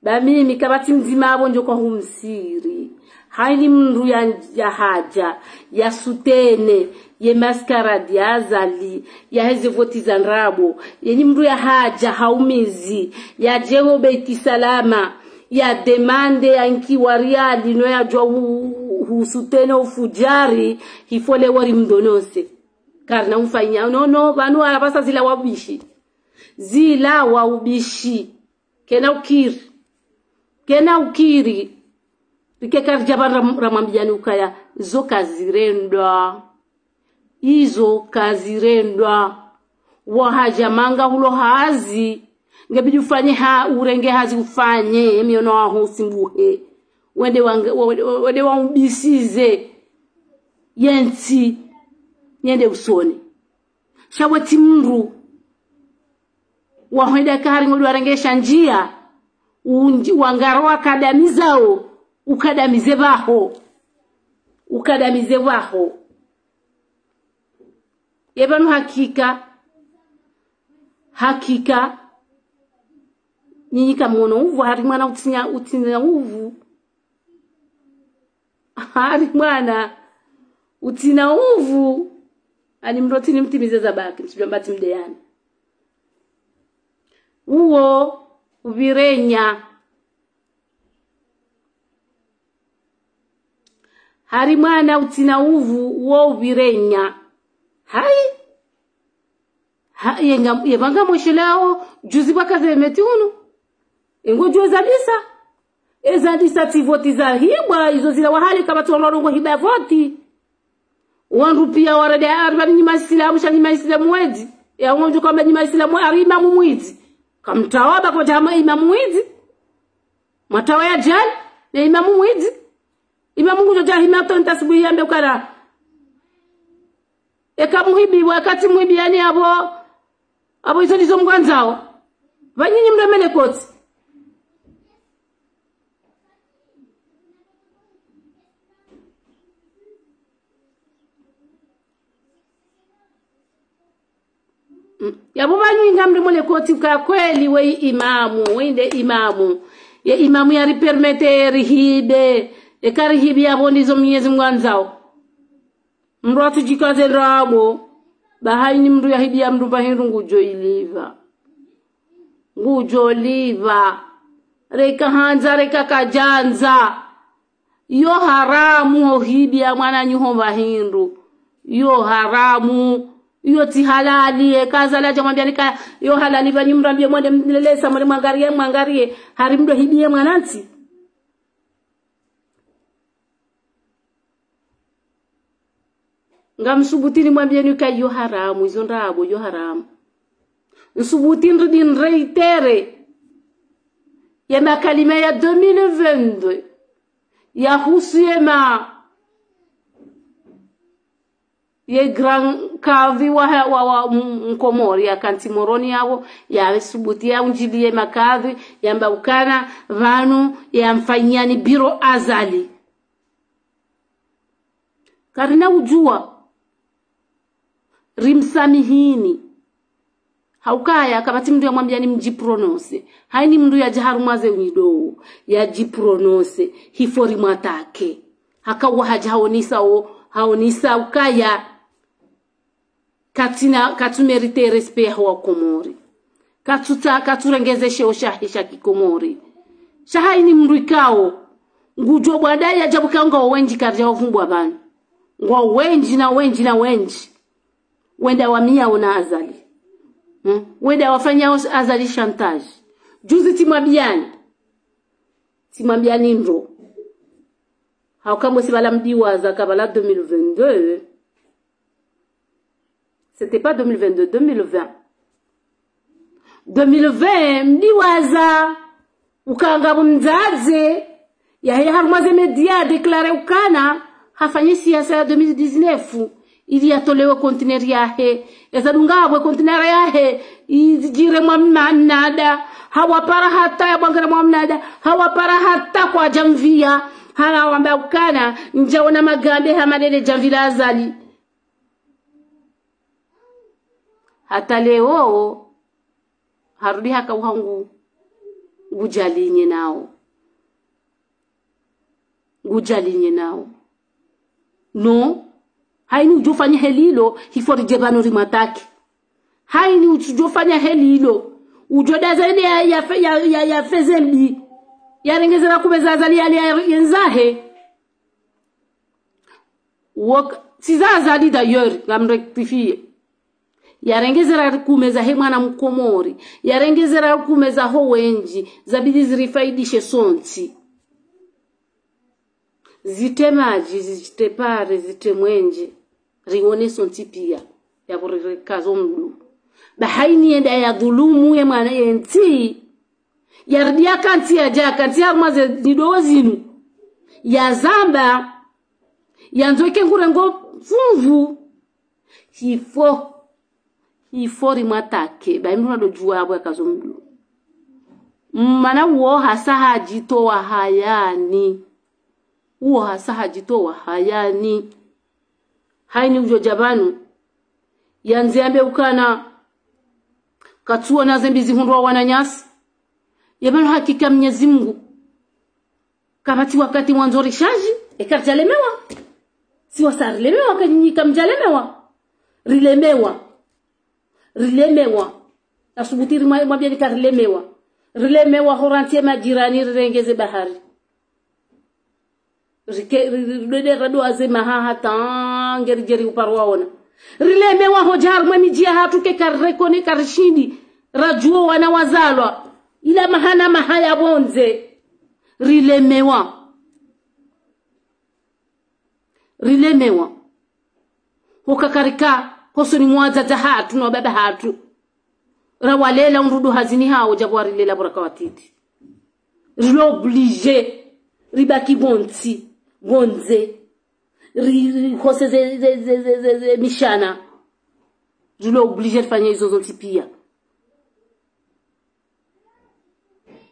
Ba mimi kapvatsi mdzima apvo ndjo kwa humsiri. Haini mndru ya, ya hadja, ya soutenir, ye mascarade ya Azali, ya heze voti za ndrabo. Yenyi mndru ya hadja, haumizi, ya djeho Beit Salama, ya demande ya nkiwa riali, no ya djwa hu, hu, hu soutenir ufudjari, il faut leo rimdonose. Karina umfanya, no, no, pvanu wala pvasa zila wa ubishi. Zila wa ubishi. Kena ukiri. Kena ukiri. Rike karidja pvanu ram-, ramwambiyani ukaya. Zo kazirendwa. Izo kazirendwa. Wahadja manga hulo hazi. Ngebidi ufanye ha-, urenge hazi ufanye. Emiono waho usimbuhe. Wende wange-, wende, wende wa ubisize. Yentsi. Yende usoni. Sha wetsi mndru. Wahwenda kahari ngodi warengesha ndjiya. Undji-, wangaro wakadamizao. Ukadamize pvaho. Ukadamize pvaho. Ye pvanu hakika. Hakika. Nyinyi kamono uvu, hari mwana utsinya, utsinya uvu. Hari mwana utsina uvu, ani mdru tsi ni mtimize zabaki, msujua mba tsi mdeyani. Uwo upvirenya. Hari mwana utsina uvu, uwo upvirenya. Hayi. Ha, yenga, yepvanga mwesheleawo, juzi pvwaka ze meti unu. Engo jwe zadisa. Ezadisa tsi voti zahibwa, izo zila wahali kapvatsi wandru warongoa hiba voti. Wandru pia warede, ari pvani nyima isilamu, sha nyima isilamu mwedzi. Ya wandru kamba nyima isilamu, ari imamu mwidzi. Kamtawaba kwa jama imamu mwidzi. Mwatawa ya jali, ne imamu mwidzi. Imamu ngujo jahima tonta sibu yambe ukana. Eka muhibiwa, eka tsi muhibiwa ni apvo, apvo izo ndizo mngwandzao. Pvanyinyi mremele koti. Mm. Yapvo pvanyinyi ngamremele koti ka kweli weyi imamu, weyi nde imamu. Ye imamu yaripermete rihibe, eka rihibi yapvo ndizo Mwenyezi Mungu andzao. Mdru atsujikaze ndrabo, ba hayini mdru yahibiya mdru pvahindru ngujo ilipva. Ngujo lipva. Reka handza, reka kajandza. Yo haramu ho hibiya mwananyaho pvahindru. Yo haramu. Yo tsi halali, eka Azali aja mwambiani ka yo halali pvanyi mrambiye mwende mlelesa, mwende mwangariye, mwangariye. Hari mdru hibiye mwanantsi. Ngamsubuti nimwambiyeni ka yo haramu, izo ndrabo, yo haramu. Nsubuti nrudi nreitere ye makalima ya deux mille vingt-deux, yahusu ye ma, ye grand kadhi wa, wa, wa m-, Mkomori, yakantsi Moroni yapvo, yasubuti yaunjiliye makadhi, yamba ukana, pvanu, yamfanyani biro Azali. Karina ujua. Rimsamihini. Haukaya, kapvatsi mdru yamwambiyani mjiprononse. Hayini mdru yaja harumwa ze unyido, yajiprononse. Hifo rimwatake. Haka uwo haja haonesa o, haonesa ukaya. Katsina, katsu mérité respect yaho Wakomori. Katsuta, katsurengeze sheo shahe sha kikomori. Sha hayini mdru ikao. Ngujo bwada yaja buka ngwao wendji karija wavumbwa pvanu. Ngwao wendji na wendji na wendji. Wenda wamiyao na Azali. Hmm? Wenda wafanyao Azali chantage. Juzi tsimwambiyani. Tsimwambiyani ndro. Hauka mwesi pvala mdiwaza ka pvala deux mille vingt-deux. C'était pas deux mille vingt-deux, deux mille vingt. Deux mille vingt, mdiwaza. Ukanga bo mdzadze. Yahe harumwa ze média déclaré ukana. Hafanye siasa ya deux mille dix-neuf. Ili yatolewe conteneur yahe. Eza dunga bwe conteneur yahe. Izijire mwa mnada. Hawapara hata ya bwangere mwa mnada. Hawapara hata kwa jamviya. Hana wamba ukana. Njaona magambe hamalele jamvi la Azali. Hata leo, harudi haka uhangu, ngujalinye nao. Ngujalinye nao. No, hayini ujofanya helilo, hifo rije pvanu rimwatake. Hayini ujofanya helilo, ujodaza ende ya, ya, fe-, ya, ya, ya feze mbi. Yarengeze na kumeza Azali yali ya, yendzahe. Wok-, tsi za Azali d'ailleurs, ngamrectifié. Yarengeze ra kumeza he mwana Mkomori. Yarengeze ra kumeza ho wendji. Zabidi zirifaidishe sontsi. Zite madji, zite pare, zite mwenje. Rione sontsi pia. Yakurire kazo mdu. Ba hayini yenda yadhulumu ye mwana yentsi. Yaridi yakantsi yaja, yakantsi harumwa ze nido zinu. Yazamba, yandzo ike ngurengo funvu. Hifo, hifo rimwatake, ba imdru nadojua apvo yakazo mdu. Mana uwo hasa hajitowa hayani. Uwo hasa hajitowa hayani. Hayini ujoja pvanu. Yandze yambe ukana. Katsuona ze mbi zihundrwa wananyasi. Ye pvanu hakika Mwenyezi Mungu. Kapvatsi wakati mwandzo rishaji. Eka ridjalemewa. Si wasa rilemewa, ka nyinyi kamdjalemewa. Rilemewa. Rilemewa. Nasubutu ri mwa-, mwambieni ka rilemewa. Rilemewa ho rantsi ye majirani rirenge ze bahari. Rike, ri-, ri-, ridwede radoa ze mahaha tangu ridje ri uparwa ona. Rilemewa ho dja harumwa ye midji yahatru ke ka rirekone ka rishindi. Radjuo wana wazalwa. Ila maha na maha ya pvondze. Rilemewa. Rilemewa. Hoka karika hosoni mwa wadzadze hatru no wababa hatru. Rawalela undru ndo hazini hawo djapvo warilela pvo raka watiti. Rilo obligé ribaki pvontsi, pvondze. Ri, rihose ze, ze, ze mishana. Rilo obligé rifanye izo zontsi pia.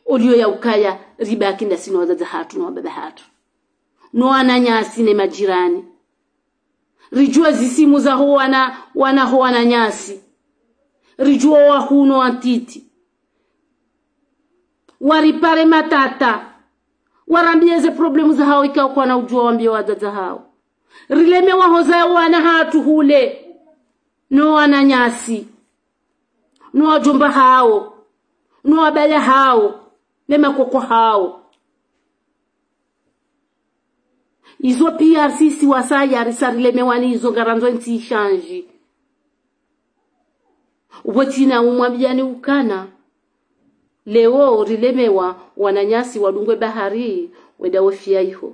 Oliyo ya ukaya ribaki ndasi no wadzadze hatru no wababa hatru. No wananyasi ne majirani. Ridjuwe zisimu za ho wana, wana ho wananyasi. Ridjuwe wahuu no wantiti. Waripare matata. Warambiye ze problème zahawo ikao kwana udjuwa wambiye wadzadze hawo. Rilemewa ho za wana hatru hule. No wananyasi. No wadjomba hawo. No wabaya hawo. Ne makoko hawo. Izo pia sisi wasaya risa rilemewa ni izo ngarandzo entsi ishanji. Upvo tsina umwambiani ukana. Leo rilemewa wananyasi wadungwe bahari wenda wefia iho.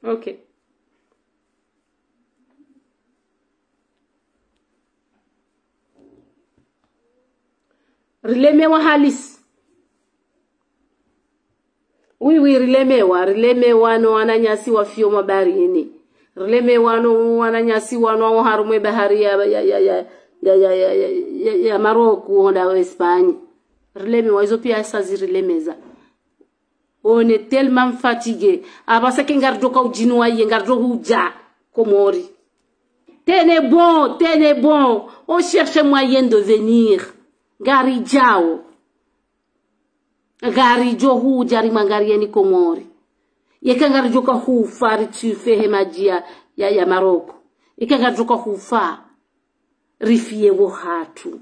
Ok. Rilemewa halisi. Oui, oui, rilemewa, rilemewa no wananyasi wafio mabaharini. Rilemewa no wananyasi wanu wao harumwa ye bahari ya, ya, ya Maroku, honda wa Espagne. Rilemewa, izo pia sa zirilemeza. On est tellement fatigué. Apvasa ke ngaridjo ka udjinu waye, ngaridjo hudja Komori. Tenez bon, tenez bon. On cherche moyen de venir. Ngaridjao. Ngaridjo hudja rimwangarieni Komori. Yeka ngaridjo ka hufa ritsufe he madji ya, ya, ya Maroku. Yeka ngaridjo ka hufa rifie wo hatru.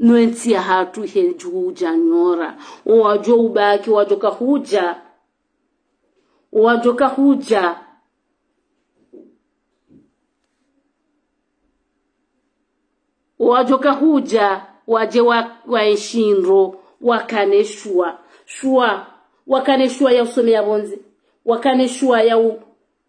No entsi yahatru he djuu dja nyora. Owadjo ubaki, wadjo ka hudja. Wadjo ka hudja. Wadjo ka hudja, wadje wa, wa enshi ndro, wakane shuwa. Shuwa, wakane shuwa ya usome ya pvondze. Wakane shuwa ya u,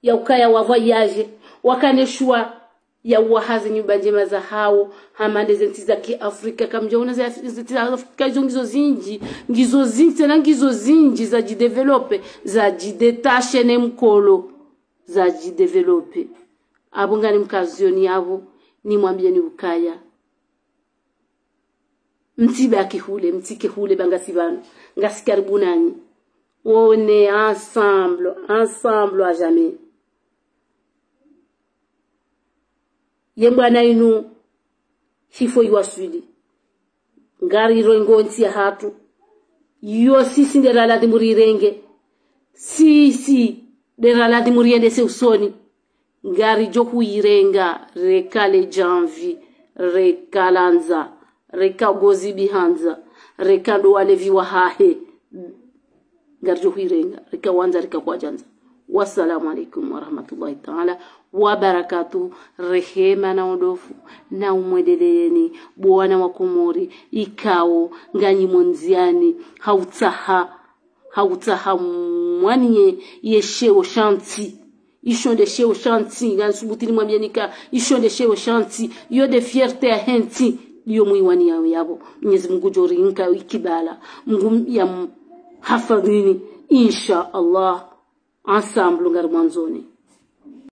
ya ukaya wa voyage. Wakane shuwa ya uwaha ze nyumba ndjema zahawo, hama nde ze ntsi za kiafrika, kamdjaona ze Af-, ze ntsi za Afrika, izo ngizo zindji, ngizo zindji, tsena ngizo zindji, zadjidéveloppé, zadjidétaché ne mkolo, zadjidéveloppé. Apvo ngani mkazioni apvo, nimwambieni ukaya. Mtsibaki hule, mtsike hule, ba ngasi pvanu, ngasi karibu nanyi. On est ensemble, ensemble à jamais. Ye mbwana inu, hifo iwaswili. Ngarirengo ntsi yahatru. Yo sisi nde raladhimu rirenge. Sisi nde raladhimu riendese usoni. Ngaridjo huirenga, reka le djamvi, reka landza, reka gozi bihandza, reka ndo walevi wahahe. Ngaridjo huirenga, reka wandza, reka kwadjandza. Wassalamu alaikum warahmatullahi taala wabarakatuh. Rehema na uondofu na umwendeleyeni, bo wana wa Komori, ikao nganyi mondziani, ha utsaha, ha utsaha mwaniye ye sheo sha ntsi. Isho nde sheo sha ntsi, nganisubutu nimwambieni ka, isho nde sheo sha ntsi, iyo nde fierté yahe ntsi, iyo mwiwani yawo yapvo. Mwenyezi Mungu ngudjo rinka ikibala, Mungu yamhafadhwini, insha Allah, ensemble ngarimwandzoni.